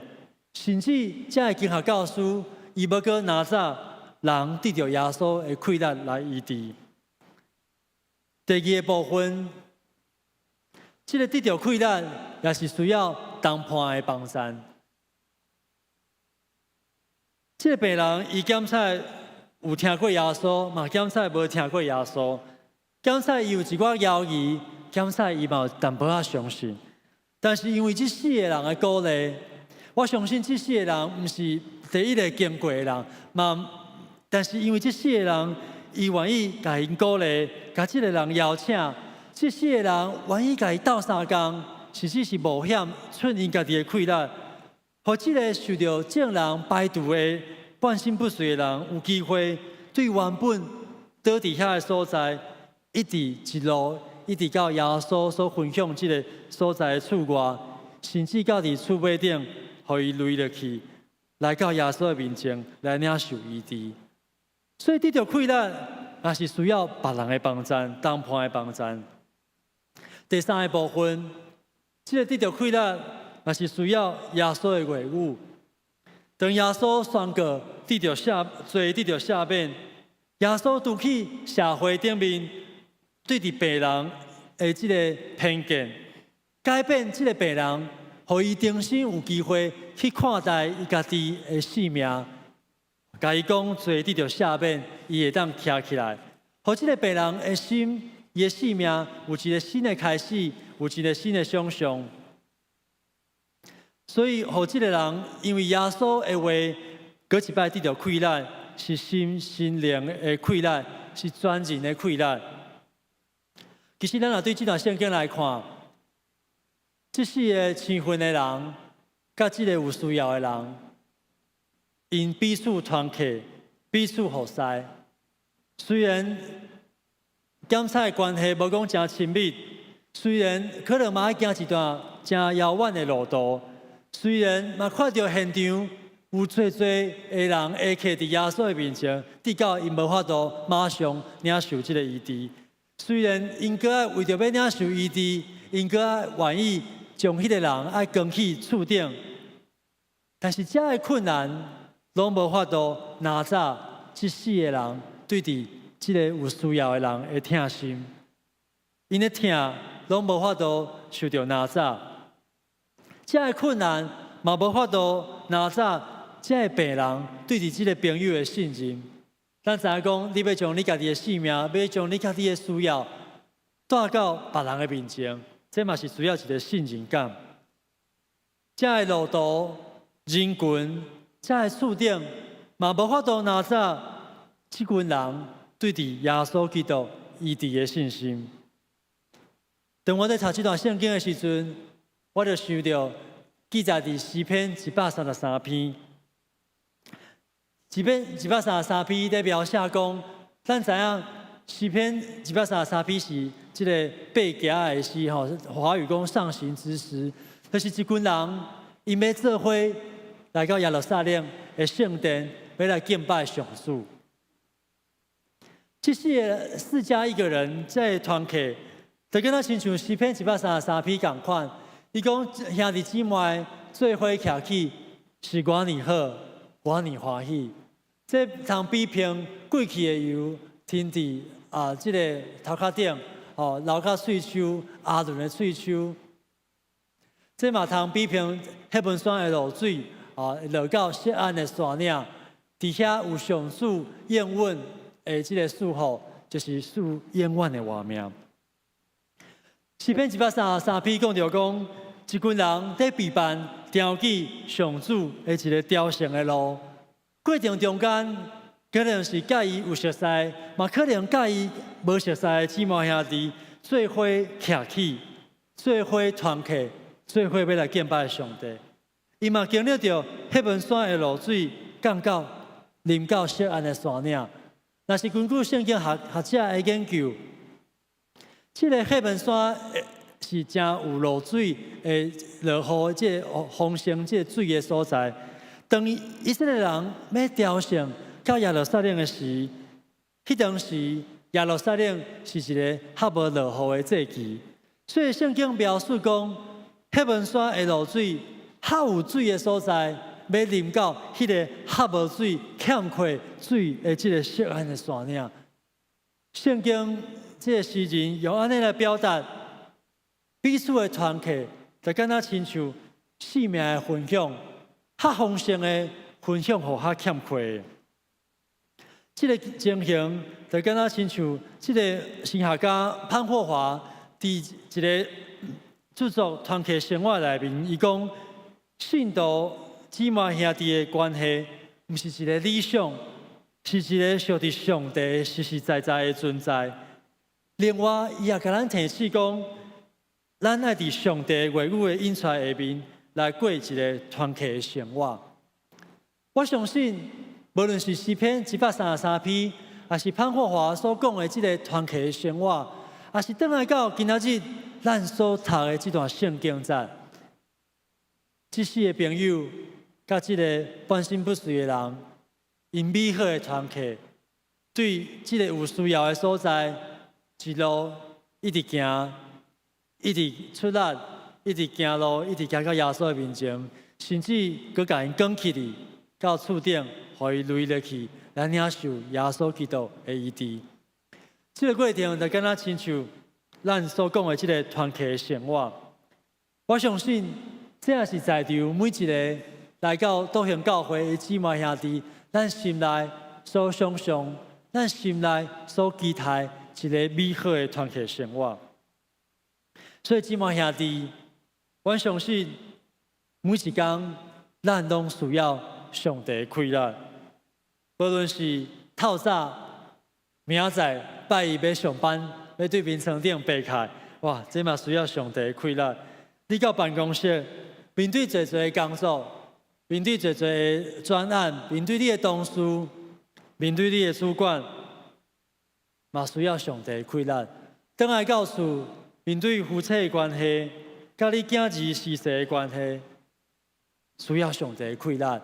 甚至這个經學教師，伊欲閣拿走人得著耶穌的氣力來醫治。第二个部分，這个得著氣力也是需要同伴的幫贊。這个病人伊檢測有聽過耶穌，嘛檢測無聽過耶穌。檢測伊有一寡猶疑，檢測伊嘛有淡薄仔相信。但是因為這四個人的鼓勵，我相信這四個人毋是第一个經過的人，嘛，但是因為這四個人，伊願意共𪜶鼓勵，共這个人邀請，這四個人願意共伊鬥相共，甚至是冒險出𪜶家己的氣力，予這个受著眾人排除的半身不遂的人，有機會對原本倒佇遐的所在，一直一路一直到耶穌所分享這个所在的厝外，甚至到佇厝尾頂，予伊羸落去，來到耶穌的面前來領受醫治。所以得著氣力，也是需要別人的幫贊、同伴的幫贊。第三个部分，這个得著氣力，也是需要耶穌的話語。當耶穌宣告得著赦罪得著赦免，耶穌除去社會頂面對佇病人的這个偏見，改變這个病人，予伊重新有機會去看待伊家己的性命，共伊講罪得著赦免，伊會當徛起來，予這个病人的心，伊的性命有一个新的開始，有一个新的想象。所以，予這个人因為耶穌的話，閣一擺得著氣力，是心心靈的氣力，是全人的氣力。其實，咱若對這段聖經來看，這四个生分的人，佮這个有需要的人，𪜶彼此團契，彼此服侍。雖然檢測關係無講誠親密，雖然可能嘛愛行一段誠遙遠的路途，雖然嘛看著現場有濟濟的人會徛佇耶穌的面前，直到𪜶無法度馬上領受這个醫治。雖然𪜶閣愛為著欲領受醫治，𪜶閣愛願意將彼个人愛扛去厝頂，但是這个困難攏無法度拿走這四个人對佇這个有需要的人的疼心，𪜶的疼攏無法度受著拿走，這个困難嘛無法度拿走這个病人對佇這个朋友的信任。咱知影講，你欲將你家己的性命，欲將你家己的需要帶到別人的面前，這嘛是需要一个信任感。這个路途、人群、這个厝頂，嘛無法度拿走這群人對佇耶穌基督醫治的信心。當我佇讀這段聖經的時陣，我就想著記載佇詩篇133篇。詩篇一百三十三篇佇描寫講，咱知影詩篇一百三十三篇是這个爬行的詩吼，華語講上行之詩，就是一群人𪜶欲做伙來到耶路撒冷的聖殿，欲來敬拜上主。這四个四加一個人這個團契，就敢若親像詩篇一百三十三篇仝款。伊講兄弟姊妹做伙徛起，是偌爾好，偌爾歡喜。這通比拼過去的油，停佇啊，這个頭殼頂，吼流到喙鬚，亞倫的喙鬚。這嘛通比拼黑門山的露水，啊，落到錫安的山嶺，佇遐有上主應允的這个祝福，就是賜永遠的活命。詩篇一百三十三篇講著講，一群人佇備辦雕記上主的一个朝聖的路，過程中間可能是佮伊有熟似，嘛可能佮伊無熟似的姊妹兄弟做伙徛起，做伙團契，做伙欲來敬拜上帝。伊嘛經歷著黑門山的露水降到淋到錫安的山嶺。若是根據聖經學學者的研究，這个黑門山是誠有露水的落雨，這个豐盛這个水的所在。當以色列人欲朝聖到耶路撒冷的時，彼當時耶路撒冷是一个較無落雨的節期，所以聖經描述講，黑門山的露水較有水的所在，欲淋到彼个較無水、欠缺水的這个錫安的山嶺。聖經這个詩人用按呢來表達彼此的團契，就敢若親像生命的分享，較豐盛的分享予較欠缺的。這个情形就敢若親像這个神學家潘霍華佇一个著作《團契生活》內面，伊講信徒姊妹兄弟的關係，毋是一个理想，是一个屬佇上帝實實在在的存在。另外，伊也共咱提醒講，咱愛佇上帝話語的引帶下面來過一个團契的生活。我相信，無論是詩篇133篇，抑是潘霍華所講的這个團契的生活，抑是轉來到今仔日咱所讀的這段聖經節，這四个朋友佮這个半身不遂的人，𪜶美好的團契，對這个有需要的所在，一路一直行，一直出力，一直行路，一直行到耶穌的面前，甚至閣共𪜶扛起來到厝頂，予伊跪落去來領受耶穌基督的醫治。這个過程就敢若親像咱所講的這个團契的生活。我相信，這也是在場每一个來到道興教會的姊妹兄弟，咱心內所想象，咱心內所期待一个美好的團契生活。所以姊妹兄弟，我相信每一工咱攏需要上帝的氣力，無論是透早、明仔載拜一欲上班，欲對眠床頂爬起來，哇，這嘛需要上帝的氣力。你到辦公室面對濟濟的工作，面對濟濟的專案，面對你的同事，面對你的主管，嘛需要上帝的氣力。轉來到厝，面對夫妻的關係，佮你囝兒媳婿的關係，需要上帝的氣力。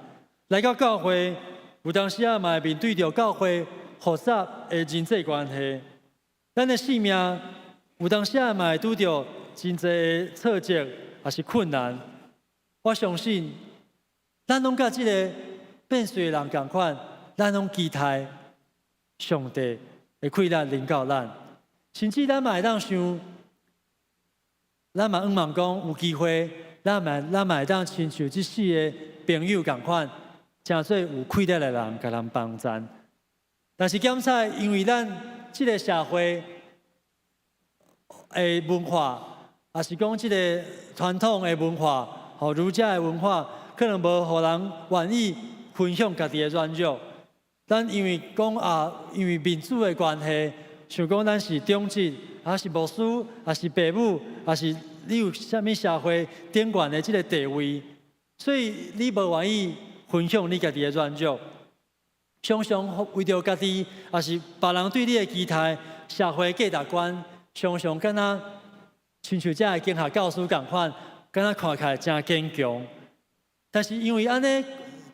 來到教會，有當時仔嘛會面對著教會複雜的人際關係，咱的生命有當時仔嘛會拄著真濟的挫折，抑是困難。我相信，咱攏佮這个變遂的人仝款，咱攏期待上帝的氣力臨到咱，甚至咱嘛會當想，咱嘛向望講有機會，咱嘛會當親像這四个朋友仝款，成做有氣力的人，共人幫贊。但是檢查，因為咱這个社會的文化，抑是講這个傳統的文化，吼儒家的文化，可能無予人願意分享家己的軟弱。咱因為講啊，因為面子的關係，想講咱是長執，抑是牧師，抑是爸母，抑是你有啥物社會頂懸的這个地位，所以你無願意分享你家己的軟弱。常常為著家己，抑是別人對你的期待、社會價值觀，常常敢若親像這个經學教師仝款，敢若看起來誠堅強。但是因為按呢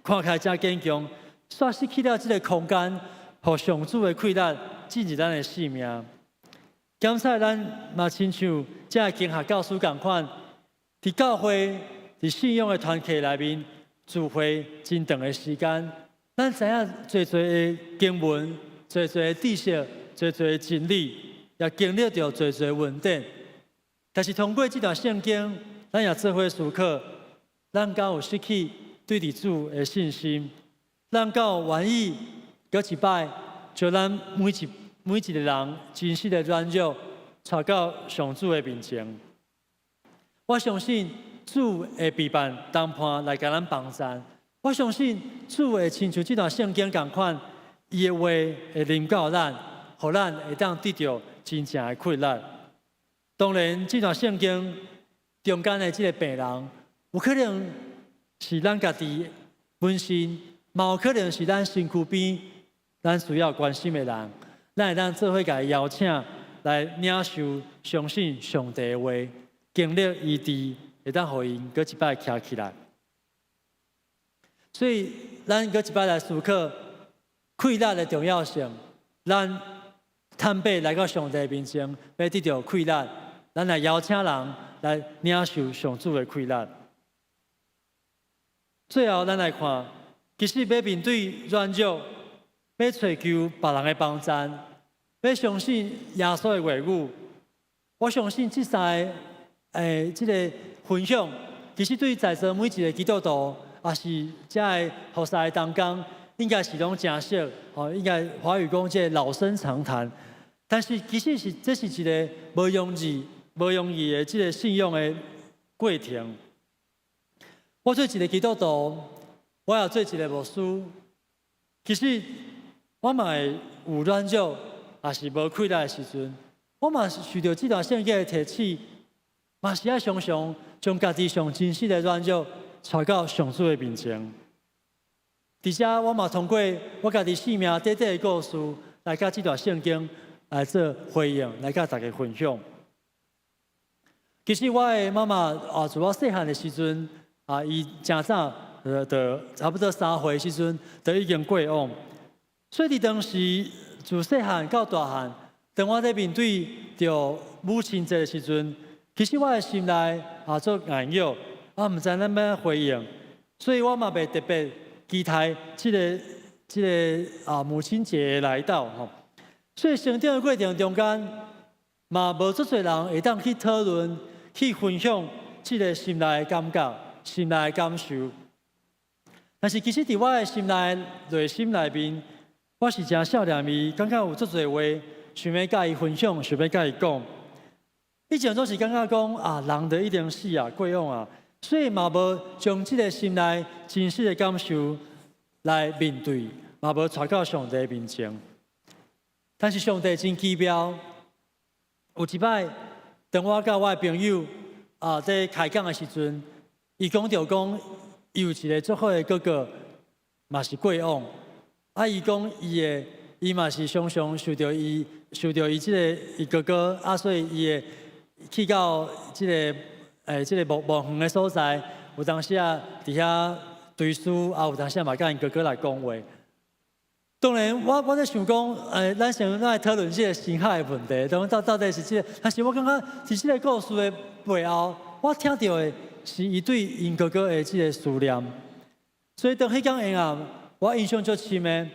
看起來誠堅強，煞失去了這个空間，予上主的氣力進入咱的生命。檢查咱嘛親像這个經學教師仝款，佇教會、佇信仰的團契內面聚會真長的時間，咱知影濟濟的經文、濟濟的知識、濟濟的真理，也經歷著濟濟恩典。但是通過這段聖經，咱也做伙思考，咱敢有失去對佇主的信心？咱敢有願意閣一擺，將咱每一个人真實的軟弱，帶到上主的面前？我相信主會備辦同伴來共咱幫贊。我相信主會親像這段聖經仝款，伊的話會臨到咱，予咱會當得著真正的氣力。當然，這段聖經中間的這个病人，有可能是咱家己本身，嘛有可能是咱身軀邊咱需要關心的人，咱會當做伙共伊邀請來領受、相信上帝的話，經歷醫治，會當予𪜶閣一擺徛起來。所以，咱閣一擺來思考氣力的重要性。咱坦白來到上帝面前，欲得著氣力，咱來邀請人來領受上主的氣力。最後，咱來看，其實欲面對軟弱，欲揣求別人的幫贊，欲相信耶穌的話語，我相信這三个這个分享，其實對在座每一个基督徒，抑是遮个服侍的同工，應該是攏誠熟，吼，應該華語講這个老生常談。但是其實是這是一个無容易、無容易的這个信仰的過程。我做一个基督徒，我也做一个牧師，其實我嘛會有軟弱，抑是無氣力的時陣，我嘛是受著這段聖經的提醒，嘛是愛常常將家己上真實的軟弱帶到上主的面前。佇遮我嘛通過我家己生命短短的故事，來佮這段聖經來做回應，來佮大家分享。其實我的媽媽啊，自我細漢的時陣啊，伊誠早就差不多3歲時陣就已經過往。所以佇當時自細漢到大漢，當我咧面對著母親節的時陣，其實我的心內啊足硬弱，啊毋知按怎回應，所以我嘛袂特別期待這个啊母親節來到吼。所以成長的過程中間，嘛無足濟人會當去討論、去分享這个心內的感覺、心內的感受。但是其實佇我的心內、內心內面，我是誠想念伊，感覺有足濟話想欲佮伊分享，想欲佮伊講。以前總是感覺講啊，人就一定死啊，過往啊，所以嘛無將這个心內真實的感受來面對，嘛無帶到上帝面前。但是上帝真奇妙，有一擺，當我佮我的朋友啊佇開講的時陣，伊講著講，伊有一个足好的哥哥，嘛是過往。啊，伊講伊會，伊嘛是常常受著伊這个伊哥哥啊，所以伊會去到這个無遠的所在，有當時啊佇遐追思，啊有當時嘛佮𪜶哥哥來講話。當然，我咧想講，咱先來討論這个心海的問題，當到底是這个，但是我感覺佇這个故事的背後，我聽著的是伊對𪜶哥哥的這个思念。所以當彼工下暗，我印象足深的，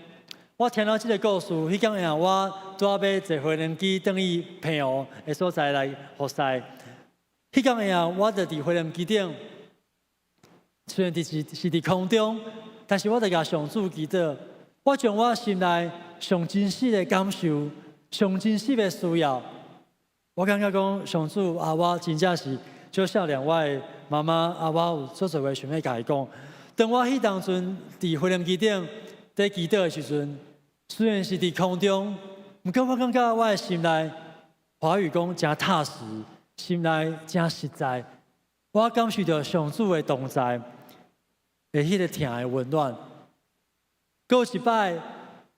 我聽著這个故事，彼工下暗我拄仔欲坐飛輪機轉去澎湖的所在來服侍。彼工下暗，我就佇飛輪機頂，雖然佇是佇空中，但是我就共上主祈禱。我將我心內上真實的感受、上真實的需要，我感覺講上主啊，我真正是足想念我的媽媽啊，我有足濟話想欲共伊講。當我彼當陣佇飛行機頂佇祈禱的時陣，雖然是佇空中，毋過我感覺我的心內華語講誠踏實，心內誠實在。我感受著上主的同在，的彼个疼的溫暖。閣有一擺，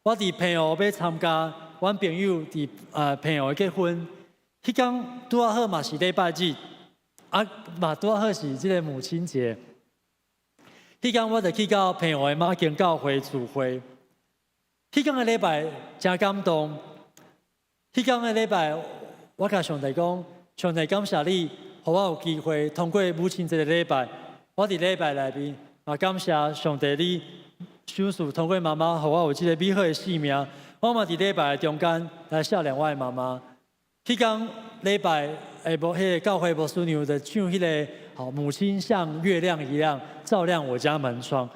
我佇澎湖欲參加阮朋友佇澎湖的結婚，彼工拄仔好嘛是禮拜日，啊嘛拄仔好是這个母親節。彼工我就去到澎湖的馬經教會聚會。彼工的禮拜誠感動。彼工的禮拜，我共上帝講：上帝感謝你，予我有機會通過母親節的禮拜。我佇禮拜內面嘛感謝上帝你賞賜通過媽媽，予我有這个美好的生命。我嘛佇禮拜的中間來想念我的媽媽。彼工禮拜的牧，彼个教會牧師娘就唱彼个“好母親像月亮一樣照亮我家門窗”。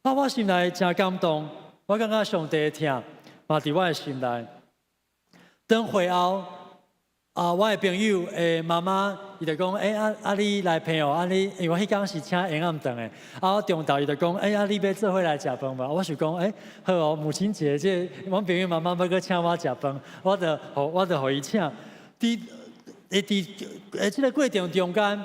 啊，我心內誠感動，我感覺上帝的疼嘛佇我的心內。當會後，啊，我的朋友的媽媽，伊就講：欸，啊啊，你來澎湖，啊你，因為我彼工是請延暗頓的，啊，我中晝伊就講：欸，啊你欲做伙來食飯無？我想講：欸，好哦，母親節這个，阮朋友媽媽欲閣請我食飯，我就予伊請。佇這个過程中間，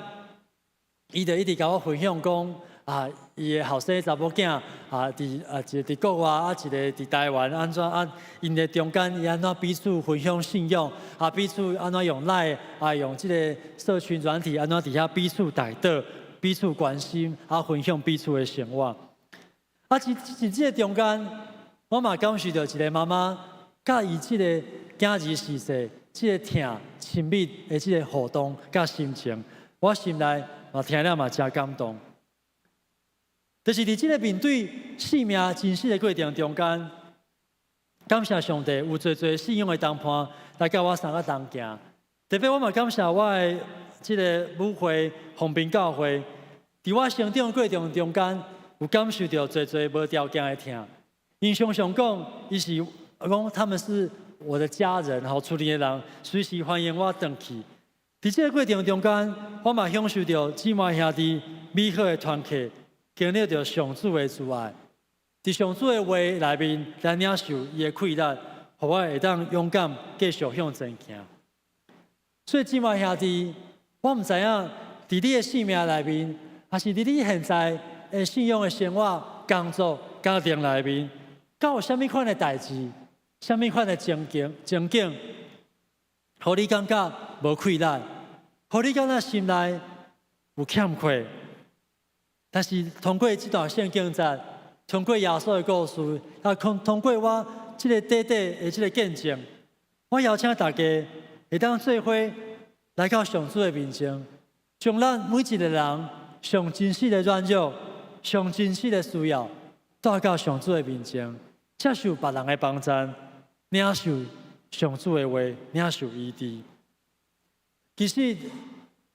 伊就一直共我分享講，啊，伊的後生查某囝啊，佇啊一个佇國外，啊一个佇台灣，按怎啊？𪜶的中間伊按怎彼此分享信仰，啊彼此按怎用 LINE 啊用這个社群軟體，按怎佇遐彼此代禱、彼此關心，啊分享彼此的生活。啊，佇這个中間，我嘛感受著一个媽媽佮伊這個囝兒逝世，這个疼親密的這个互動佮心情，我心內嘛聽了嘛誠感動。就是佇這个面對生命真實的過程中間，感謝上帝有濟濟信仰的同伴來佮我相佮同行。特別我嘛感謝我的這个母會豐濱教會，佇我成長過程中間，有感受著濟濟無條件的疼。𪜶常常講，伊是講他們是我的家人，吼，厝裡的人隨時歡迎我轉去。佇這个過程中間，我嘛享受著姊妹兄弟美好的團契，經歷著上主的慈愛。佇上主的話內面來領受伊的氣力，予我會當勇敢繼續向前行。所以姊妹兄弟，我毋知影佇你的生命內面，抑是佇你現在的信仰的生活、工作、家庭內面，敢有啥物款的代誌，啥物款的情景、情景，予你感覺無氣力，予你感覺心內有欠缺。但是通過這段聖經節，通過耶穌的故事，也通過我這个短短的這个見證，我邀請大家會當做伙來到上主的面前，將咱每一个人上真實的軟弱、上真實的需要帶到上主的面前，接受別人的幫贊，領受上主的話，領受醫治。其實，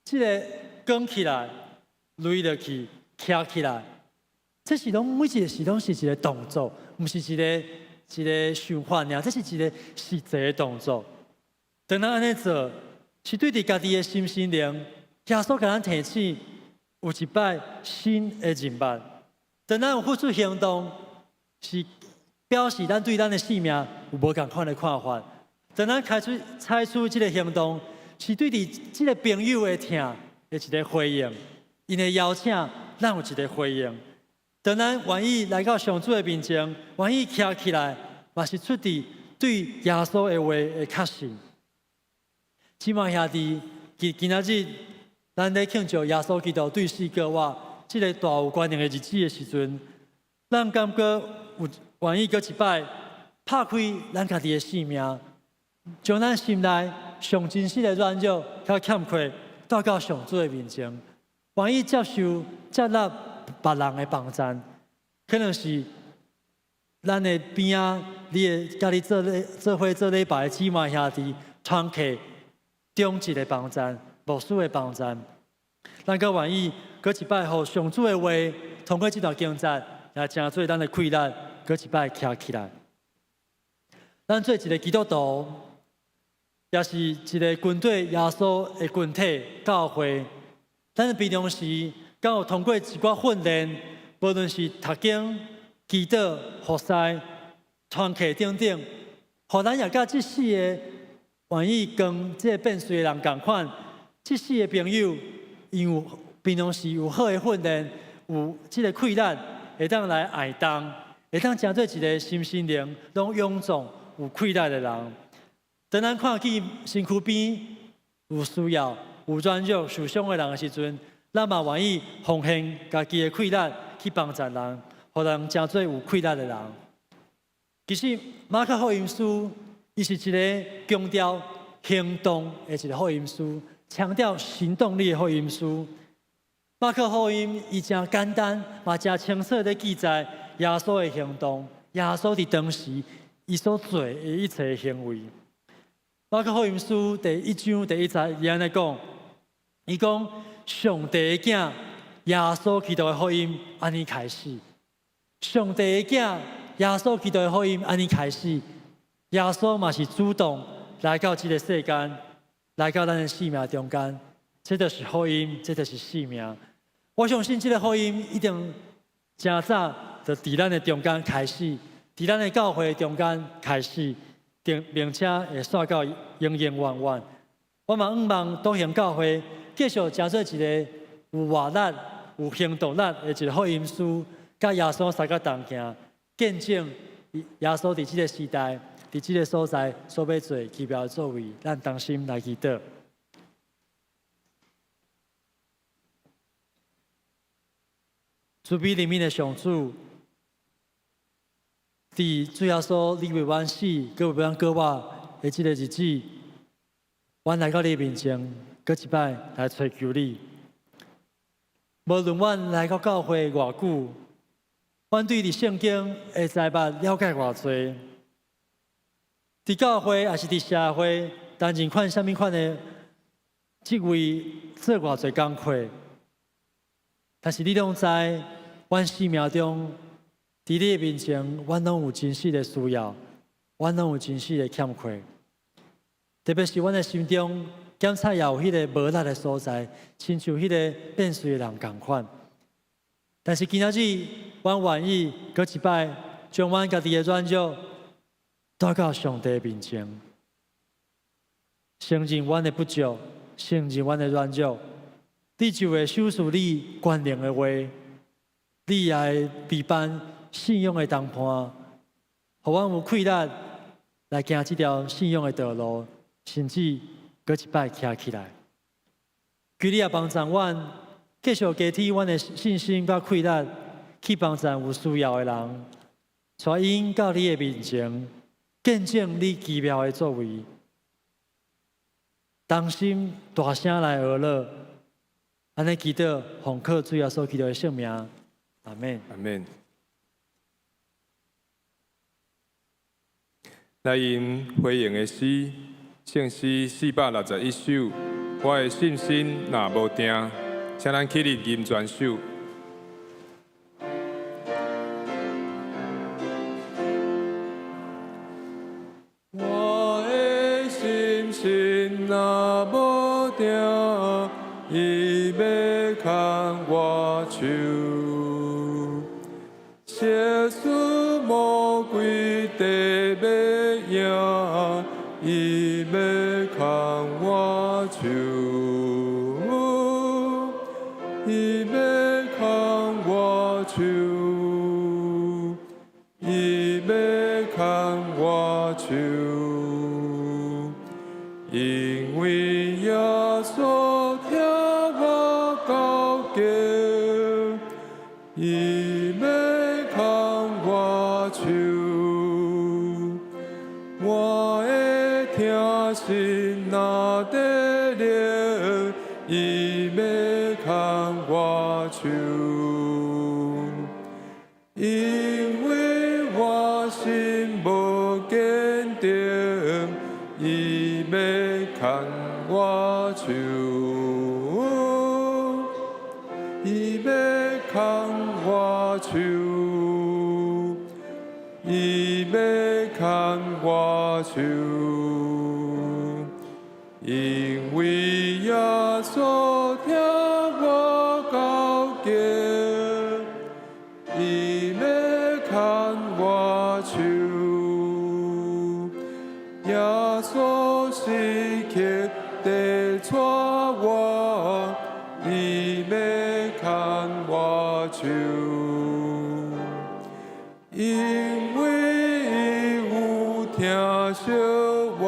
這个扛起來、擂落去、徛起來，這是攏每一个是攏是一个動作，毋是一个一个想法爾，這是一个實際的動作。當咱按呢做，是對佇家己的心身靈，耶穌共咱提醒有一擺新的認捌。當咱有付出行動，是表示咱對咱的生命有無仝款的看法。當咱開始採取這个行動，是對佇這个朋友的疼的一个回應，𪜶的邀請，咱有一个回應。當咱願意來到上主的面前，願意徛起來，嘛是出自對耶穌的話的確信。姊妹兄弟，今今仔日咱咧慶祝耶穌基督對死復活這个大有關聯的日子的時陣，咱敢閣有願意閣一擺拍開咱家己的生命，將咱心內上真實的軟弱佮欠缺帶到上主的面前，願意接受接納別人的幫贊，可能是咱的邊仔，你的佮你做禮做伙做禮拜的姊妹兄弟、團契中一个幫贊、牧師的幫贊，咱閣願意閣一擺，予上主的話，通過這段經節，來成做咱的氣力，閣一擺徛起來。咱做一个基督徒，也是一个跟隨耶穌的群體教會。咱平常時，敢有通過一寡訓練，無論是讀經、祈禱、服侍、團契等等，予咱也佮這四个願意跟這个變水的人仝款。這四个朋友，𪜶有平常時有好的訓練，有這个氣力，會當來愛同，會當成做一个身心靈攏勇壯、有氣力的人。當咱看見身軀邊有需要、有軟弱、受傷的人的時陣，咱嘛願意奉獻家己的氣力去幫助人，予人成做有氣力的人。其實馬可福音書，伊是一个強調行動的一个福音書，強調行動力的福音書。馬可福音伊誠簡單，嘛誠清楚的記載耶穌的行動，耶穌佇當時伊所做的一切行為。馬可福音書第一章第一節伊按呢講，伊講上帝的囝耶穌基督的福音按呢開始。上帝的囝耶穌基督的福音按呢開始。耶穌嘛是主動來到這个世間，來到咱的生命中間，這就是福音，這就是生命。我相信這个福音一定誠早就佇咱的中間開始，佇咱的教會中間開始，並且會紲到永永遠遠。我嘛向望篤行教會繼續成做一个有活力、有行動力的一个福音師，佮耶穌相佮同行，見證耶穌佇這个時代、佇這个所在所欲做奇妙的作為，咱同心來祈禱。慈悲憐憫的上主，佇主耶穌，你為阮死，閣為阮復活的這个日子，阮來到你面前，閣一擺來揣求你。無論阮來到教會偌久，阮對佇聖經的知捌了解偌濟，佇教會抑是佇社會擔任款啥物款的職位，做偌濟工課，但是你攏知，阮生命中佇你的面前，阮攏有真實的需要，阮攏有真實的欠缺。特別是阮的心中，檢查也有彼个無力的所在，親像彼个變水的人仝款。但是今仔日，阮願意閣一擺，將阮家己的軟弱帶到上帝面前，承認阮的不足，承認阮的軟弱，你就會賞賜你權能的話，你也會備辦信仰的同伴，予阮有氣力來行這條信仰的道路，甚至閣一擺徛起來。求你也幫助阮，繼續加添阮的信心佮氣力，去幫助有需要的人，帶𪜶到你的面前，見證你奇妙的作為，同心大聲來呵咾，按呢祈禱，奉靠主耶穌基督的聖名，阿們。阿們。來吟回應的詩，聖詩461首，我的信心若無定，請咱起立吟全首。我的信心若無定，伊欲牽我手。邪術魔鬼地欲贏，伊欲牽我手。伊欲牽我手，伊欲牽我手，因為耶穌聽我告誡，伊欲牽我手，我的疼心若得靈，伊欲牽我手，因為我心無堅定，伊欲牽我手，伊欲牽我手，伊欲牽我手，因為耶穌聽我告誡，伊欲牽我手，耶穌時刻地帶我，伊欲牽我手，因為伊有疼惜我，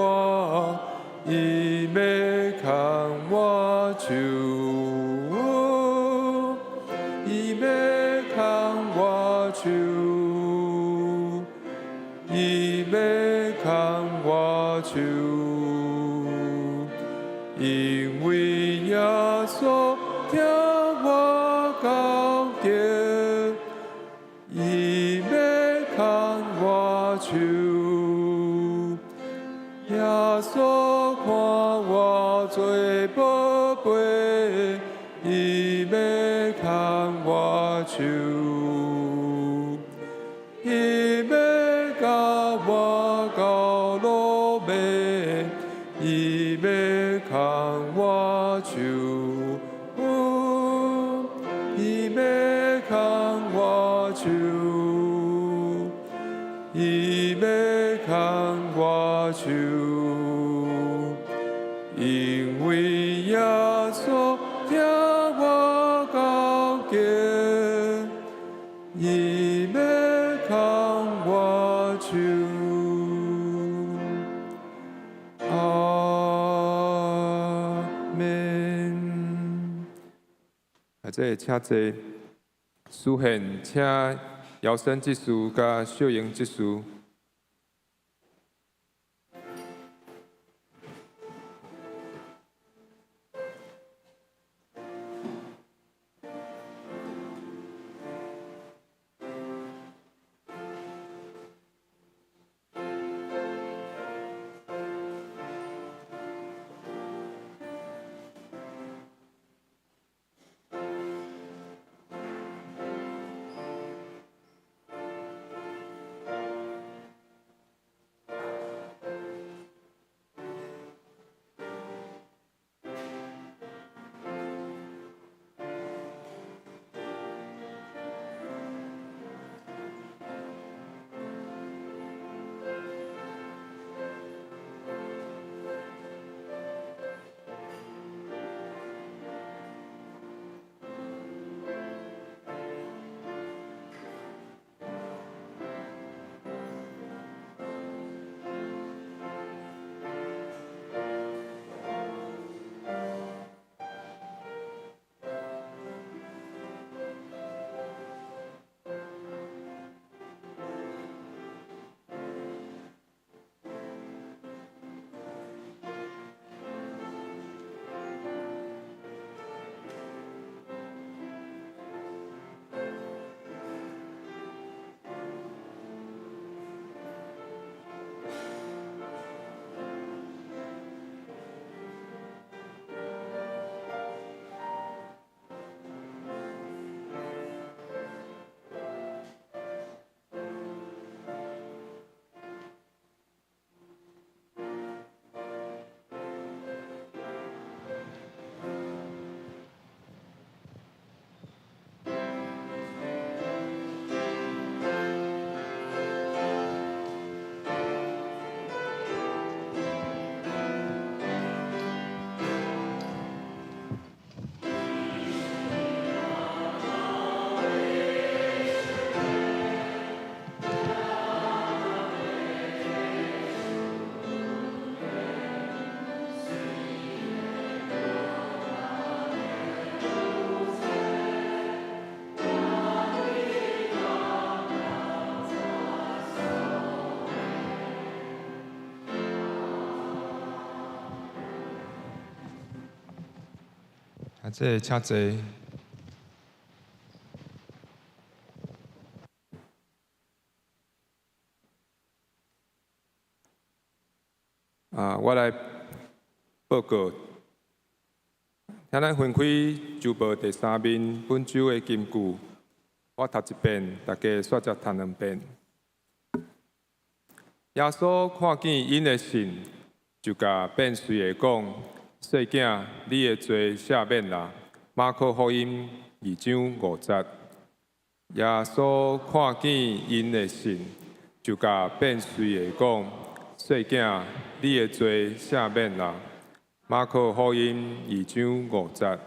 伊欲牽我手，伊欲牽我手，伊欲牽我手，因為耶穌聽我告誡，伊欲牽我手，耶穌看我做寶貝，伊欲牽我手，伊欲佮我到落尾，伊欲牽我手，伊欲牽我手，伊欲牽我手，因為耶穌聽我告誡，伊欲牽我手。阿們。啊，這個請坐，書憲，請葉姚生执事佮秀英执事。啊，这请坐。啊，我来报告，请咱分开周报第三面本周的金句，我读一遍，大家煞接读两遍。耶稣看见𪜶的信，就共变随的讲：细囝，你的罪赦免啦。马可福音2章5节。耶稣看见𪜶的信，就共变随的讲：细囝，你的罪赦免啦。马可福音2章5节。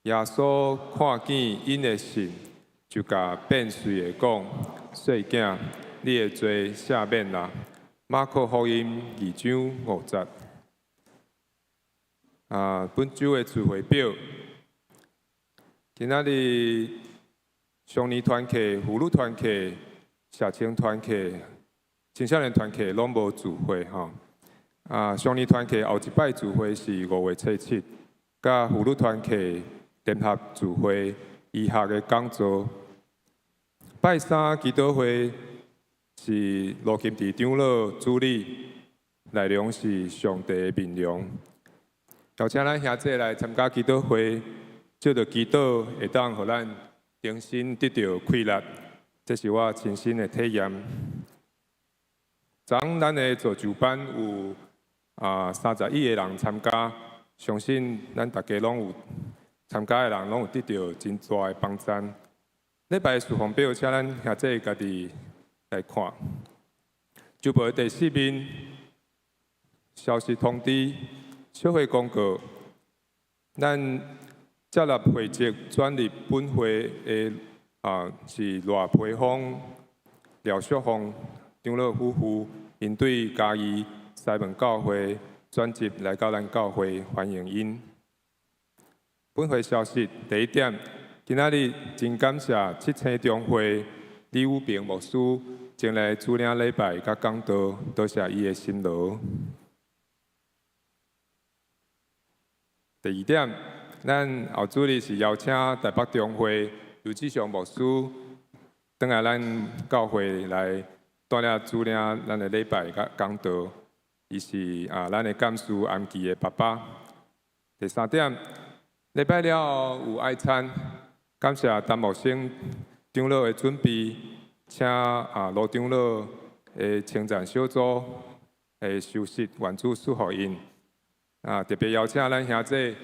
耶稣看见𪜶的信，就共变随的讲：细囝，你的罪赦免啦。马可福音2章5节。啊，本周的聚会表，今仔日少年团契、妇女团契、社青团契、青少年团契拢无聚会吼。啊，少年团契后一摆聚会是5月初7，佮妇女团契联合聚会医学的讲座。拜三祈祷会是罗金池长老主理，内容是上帝的面容。邀请咱兄弟来参加祈祷会，借著祈祷会当予咱重新得著气力，这是我亲身的体验。昨昏咱的造就班有31个人参加，相信咱大家拢有参加的人拢有得著真大的帮助。礼拜事奉表，请咱兄弟家己来看。周报第四面，消息通知。小会公告，咱接纳会籍转入本会的是赖培峰、廖淑凤长老夫妇，𪜶对嘉义西门教会转职来到咱教会，欢迎𪜶。本会消息第一点，今仔日真感谢七星中会李武平牧師前來主領禮拜佮講道，多謝伊的辛勞。第二點，咱後主日是邀請台北中會劉志祥牧師轉來咱教會來帶領主領咱的禮拜佮講道。伊是啊，咱的幹事安琪的爸爸。第三點，禮拜了後有愛餐，感謝陳牧生長老的準備，請啊盧長老的稱讚小組的休息，願主賜福𪜶。啊，特別邀請咱兄弟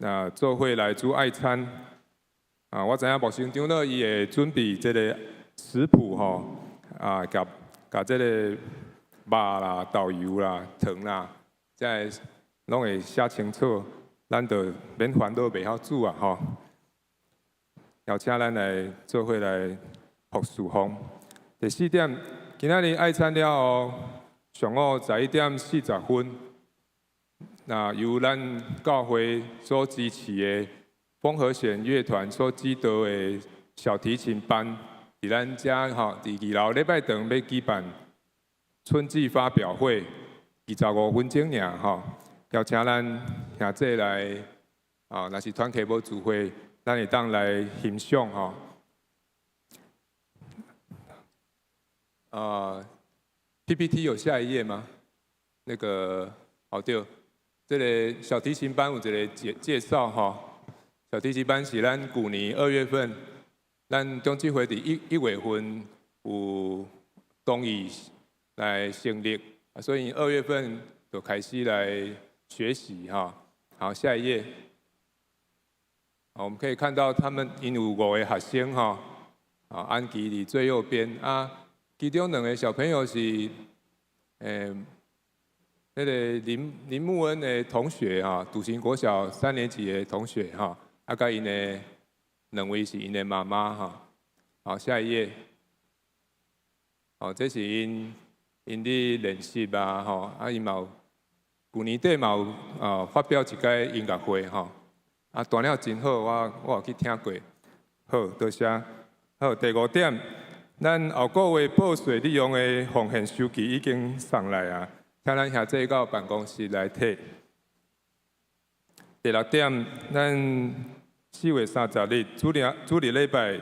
啊做伙來煮愛餐。啊，我知影牧生長老伊會準備這个食譜吼，啊，共共這个肉啦、豆油啦、糖啦，這个攏會寫清楚，咱就免煩惱袂曉煮啊吼。邀請咱來做伙來服侍奉。第四點，今仔日愛餐了後，上午11點40分，那由咱教會所支持的風和弦樂團所指導的小提琴班，佇咱遮吼，佇二樓禮拜堂欲舉辦春季發表會，25分鐘爾吼，邀請咱兄弟來，啊，若是團契無聚會，咱會當來欣賞吼。啊，PPT 有下一頁嗎？那個，哦對，這个小提琴班有一个介紹吼。小提琴班是咱舊年2月份，咱長執會佇1月份有同意來成立，所以2月份就開始來學習哈。好，下一頁。好，我們可以看到他們𪜶有五个學生哈。啊，安琪佇最右邊啊，其中兩个小朋友是，那个林木恩的同學哈，篤行國小三年級的同學哈。啊，佮𪜶的兩位是𪜶的媽媽哈。好，下一頁。哦，這是𪜶𪜶佇練習啊，吼，啊，𪜶嘛有舊年底嘛有啊發表一擺音樂會吼，啊，彈了真好，我有去聽過。好，多謝。好，第五點，咱後個月報稅利用的奉獻收據已經送來啊，請咱兄弟到辦公室來提。第六點，咱4月30日主日禮拜，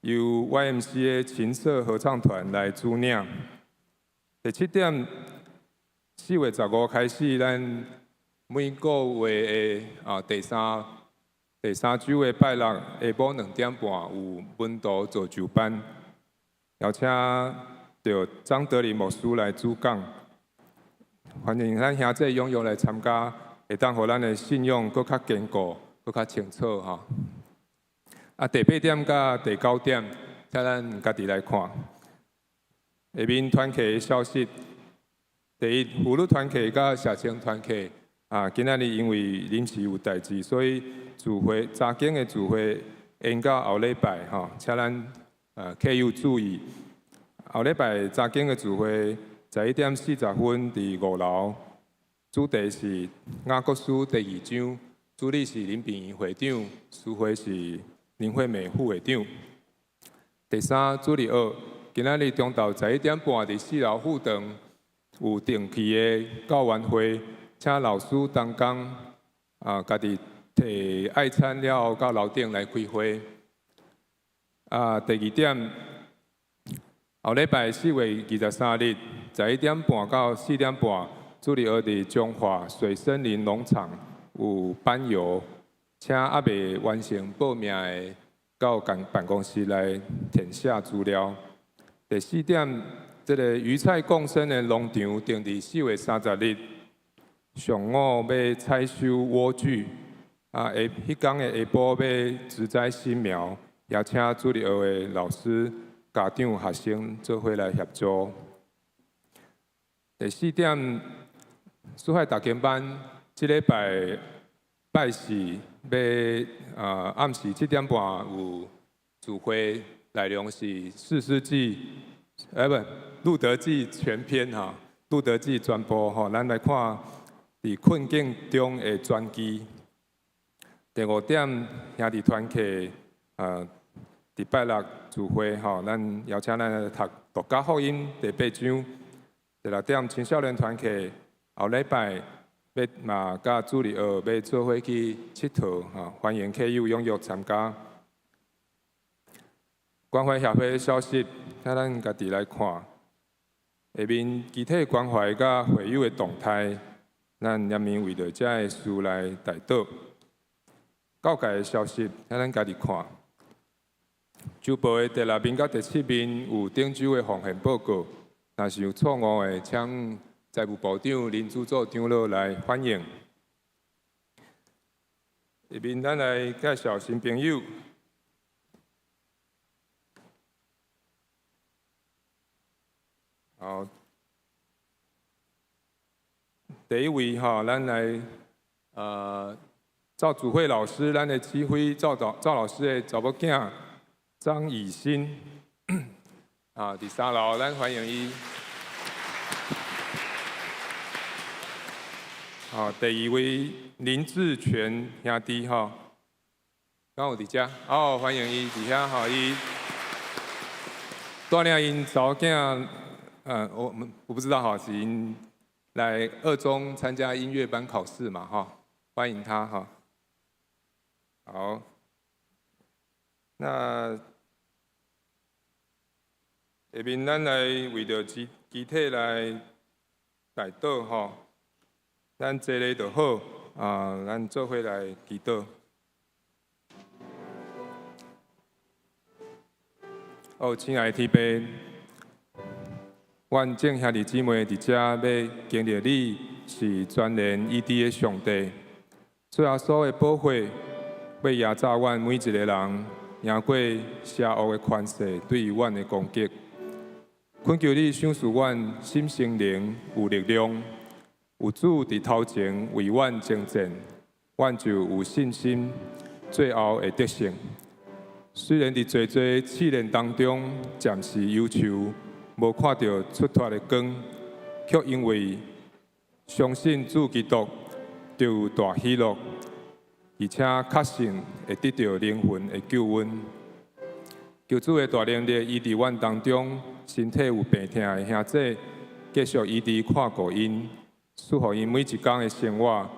由 YMCA 琴瑟合唱團來主領。第七點，4月15開始，咱每個月的啊第三週的拜六下晡2點半有門徒造就班，邀請著張德林牧師來主講，歡迎咱兄弟踴躍來參加，會當予咱的信仰閣較堅固、閣較清楚吼。啊，第八點佮第九點，請咱家己來看。下面團契的消息，第一，婦女團契佮社青團契，啊，今仔日因為臨時有代誌，所以聚會早間的聚會延到後禮拜吼，請咱客友注意。後禮拜早間的聚會11點40分佇5樓，主題是雅各書第二章，主理是林炳儀會長，司會是林惠美副會長。第三，主日學，今仔日中晝11點半佇4樓副堂有定期的教員會，請老師同工啊，家己提愛餐了後到樓頂來開會。啊，第二點，後禮拜4月23日11點半到4點半，主日學佇彰化水森林農場有班遊，請猶未完成報名的到辦公室來填寫資料。第四點，這个魚菜共生的農場定佇4月30日上午欲採收萵苣，啊，下彼工的下晡欲植栽新苗，也請主日學的老師、家長、學生做伙來協助。第四點，四海讀經班這禮拜拜四欲啊暗時7點半有聚會，內容是士師記，欸不，路得記全篇哈，路得記全部吼，咱來看佇困境中的轉機。第五點，兄弟團契，禮拜六聚會吼，咱邀請咱來讀路加福音第八章。第六點青少年團契後禮拜欲嘛佮主日學欲做伙去𨑨迌吼，歡迎客友踴躍參加。關懷協會消息，請咱家己來看。下面具體關懷佮會友的動態，咱連面為著這个事來代禱。教界的消息，請咱家己看。週報的第六面佮第七面有頂週的奉獻報告，若是有錯誤的，請財務部長林主座長老來反映。下面咱來介紹新朋友。好，第一位吼，咱來趙祖慧老師，咱的指揮趙導趙老師的查某囝張以欣，啊，佇三樓，咱歡迎伊。好，第二位林志全兄弟吼，敢有佇遮？哦，歡迎伊佇遐吼，伊帶領𪜶查某囝。我不知道哈，是𪜶來二中參加音樂班考試嘛哈，歡迎他哈。好，那下面咱來為著肢體來代禱吼，咱坐咧就好啊，咱做伙來祈禱。哦，親愛的天父。阮眾兄弟姊妹佇遮欲經歷你是全能醫治的上帝，主耶穌的寶血欲壓榨阮每一个人，贏過邪惡的權勢對阮的攻擊。懇求你賞賜阮心聖靈有力量，有主佇頭前為阮征戰，阮就有信心，最後會得勝。雖然佇濟濟試煉當中暫時憂愁，無看著出脫的光，卻因為相信主基督，就有大喜樂，而且確信會得著靈魂的救恩。求主的大能力醫治阮當中身體有病痛的兄弟，繼續醫治看顧𪜶，賜予𪜶每一工的生活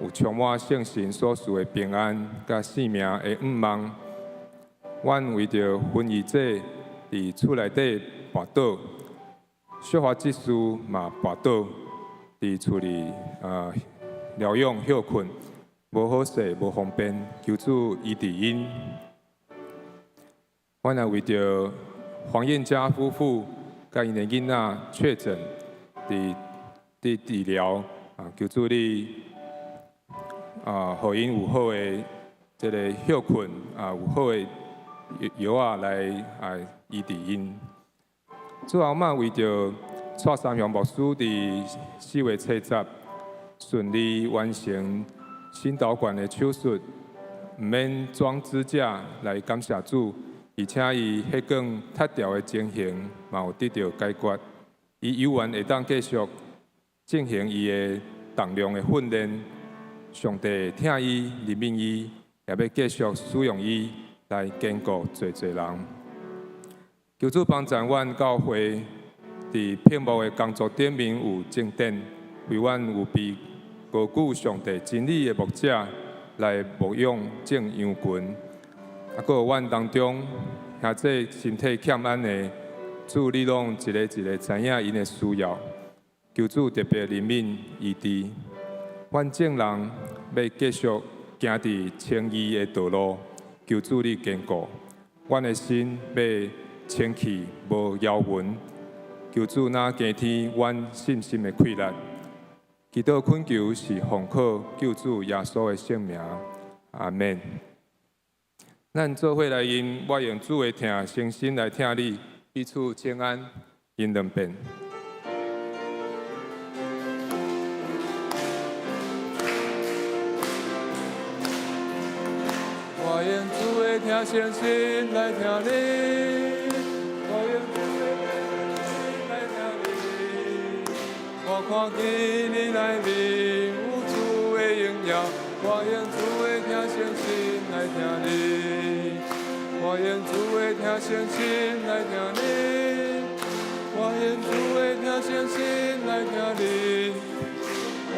有充滿聖神所賜的平安，佮性命的盼望。阮為著薰衣者佇厝內底跋倒，小華執事嘛跋倒，佇厝裡療養歇睏，無好勢，無方便，求主醫治𪜶。阮也為著黃燕佳夫婦佮𪜶的囡仔確診，佇治療啊，求主你啊，予𪜶有好的這个歇睏啊，有好的藥仔來啊醫治𪜶。最後，嘛為著蔡三雄牧師佇4月70順利完成心導管的手術，毋免裝支架來感謝主，而且伊血管脫掉的情形嘛有得著解決，伊猶原會當繼續進行伊的重量的訓練。上帝疼伊、憐憫伊，也欲繼續使用伊來堅固濟濟人。求主幫助阮教會佇屏幕的工作頂面有正典，為阮預備高舉上帝真理的牧者來牧養眾羊群。啊，閣有阮當中兄弟身體欠安的，主你攏一个一个知影𪜶的需要，求主特別憐憫醫治。阮眾人欲繼續行佇稱義的道路，求主你堅固。阮的心欲清氣無妖雲，求主若加添阮信心的氣力。祈禱懇求是奉靠救主耶穌的聖名，阿們。咱做伙來吟，我用主的疼，誠心來疼你，彼此請安，吟兩遍。我用主的疼，誠心來疼你。我用主的疼，誠心來疼你。我看見你內面有主的榮耀，我用主的疼，誠心來疼你。我用主的的疼圣心来疼恁，我用主的疼圣心来疼恁。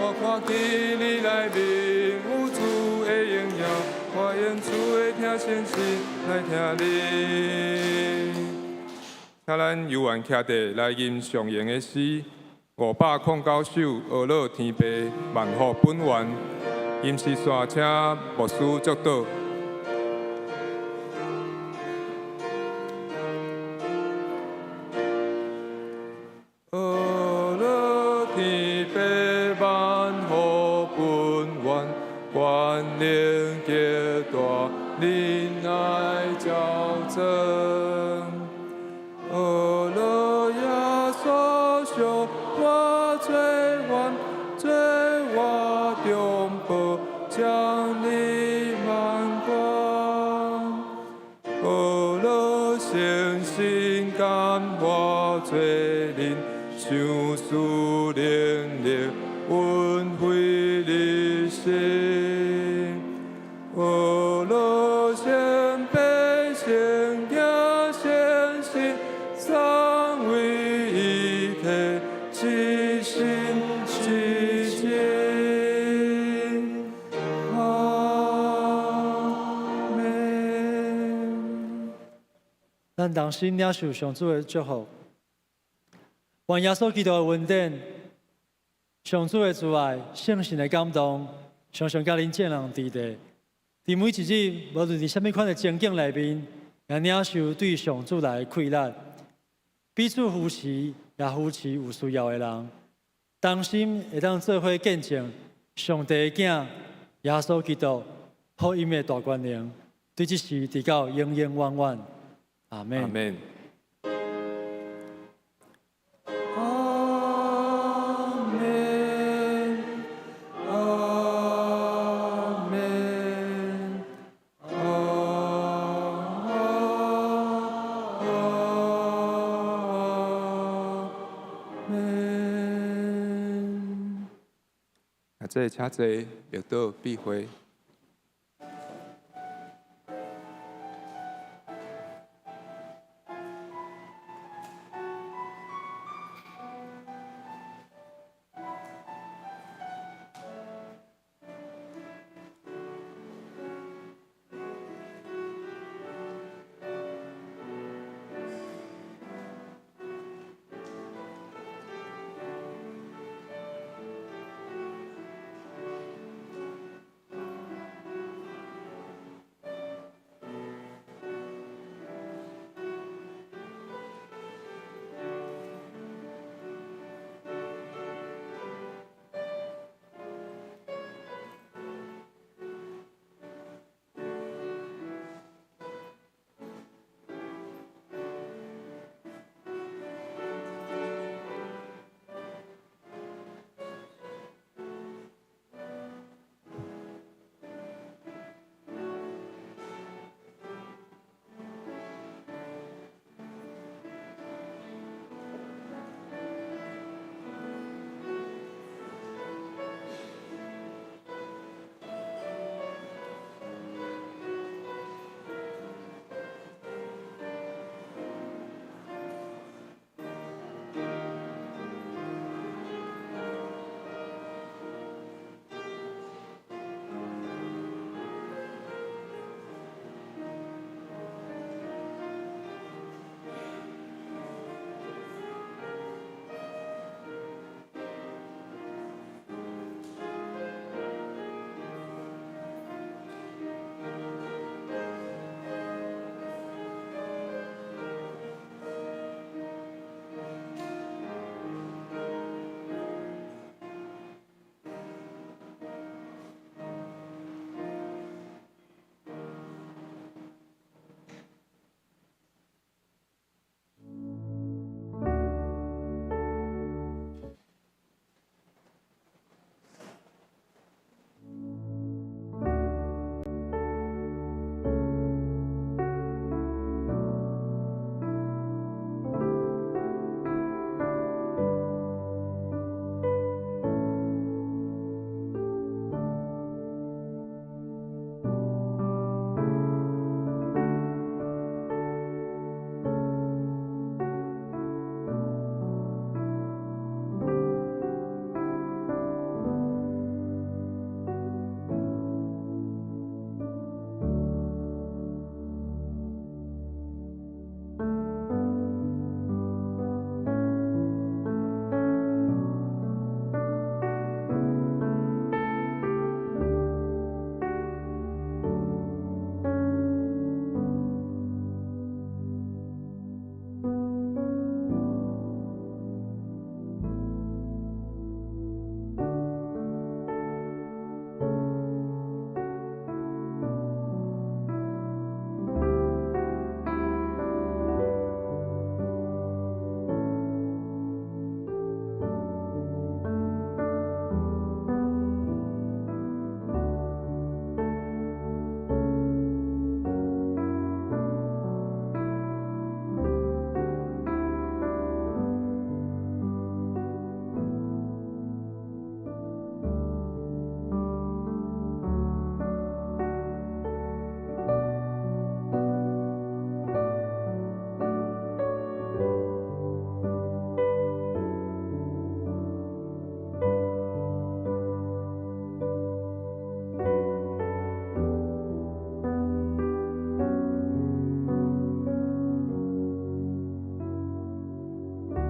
我看见你內面有主的榮耀，我用主的疼聖心來疼恁。請咱有緣徛地來吟上用的詩，509首，阿樂天父萬福本願。吟詩線，請牧師祝禱。阿樂天父萬福本願，權能極大，仁愛照真。阿樂耶穌贖我罪冤，做我中保，獎勵萬關。阿樂聖神感化罪人，賞賜能力，恩惠日新。阿樂聖父聖子聖神，三位一體，至聖至真。阿們。咱同心領受上主的祝福，願耶穌基督的恩典、上主的慈愛、聖神的感動，常常佮恁眾人佇咧。佇每一日，無論佇啥物款的情境內面，也領受對上主來的氣力，彼此扶持，也扶持有需要的人。同心會當做伙見證上帝的囝耶穌基督福音的大權能，對這時直到永永遠遠。阿們。阿們。阿們，阿們，阿阿們。啊，這請坐，默禱閉會。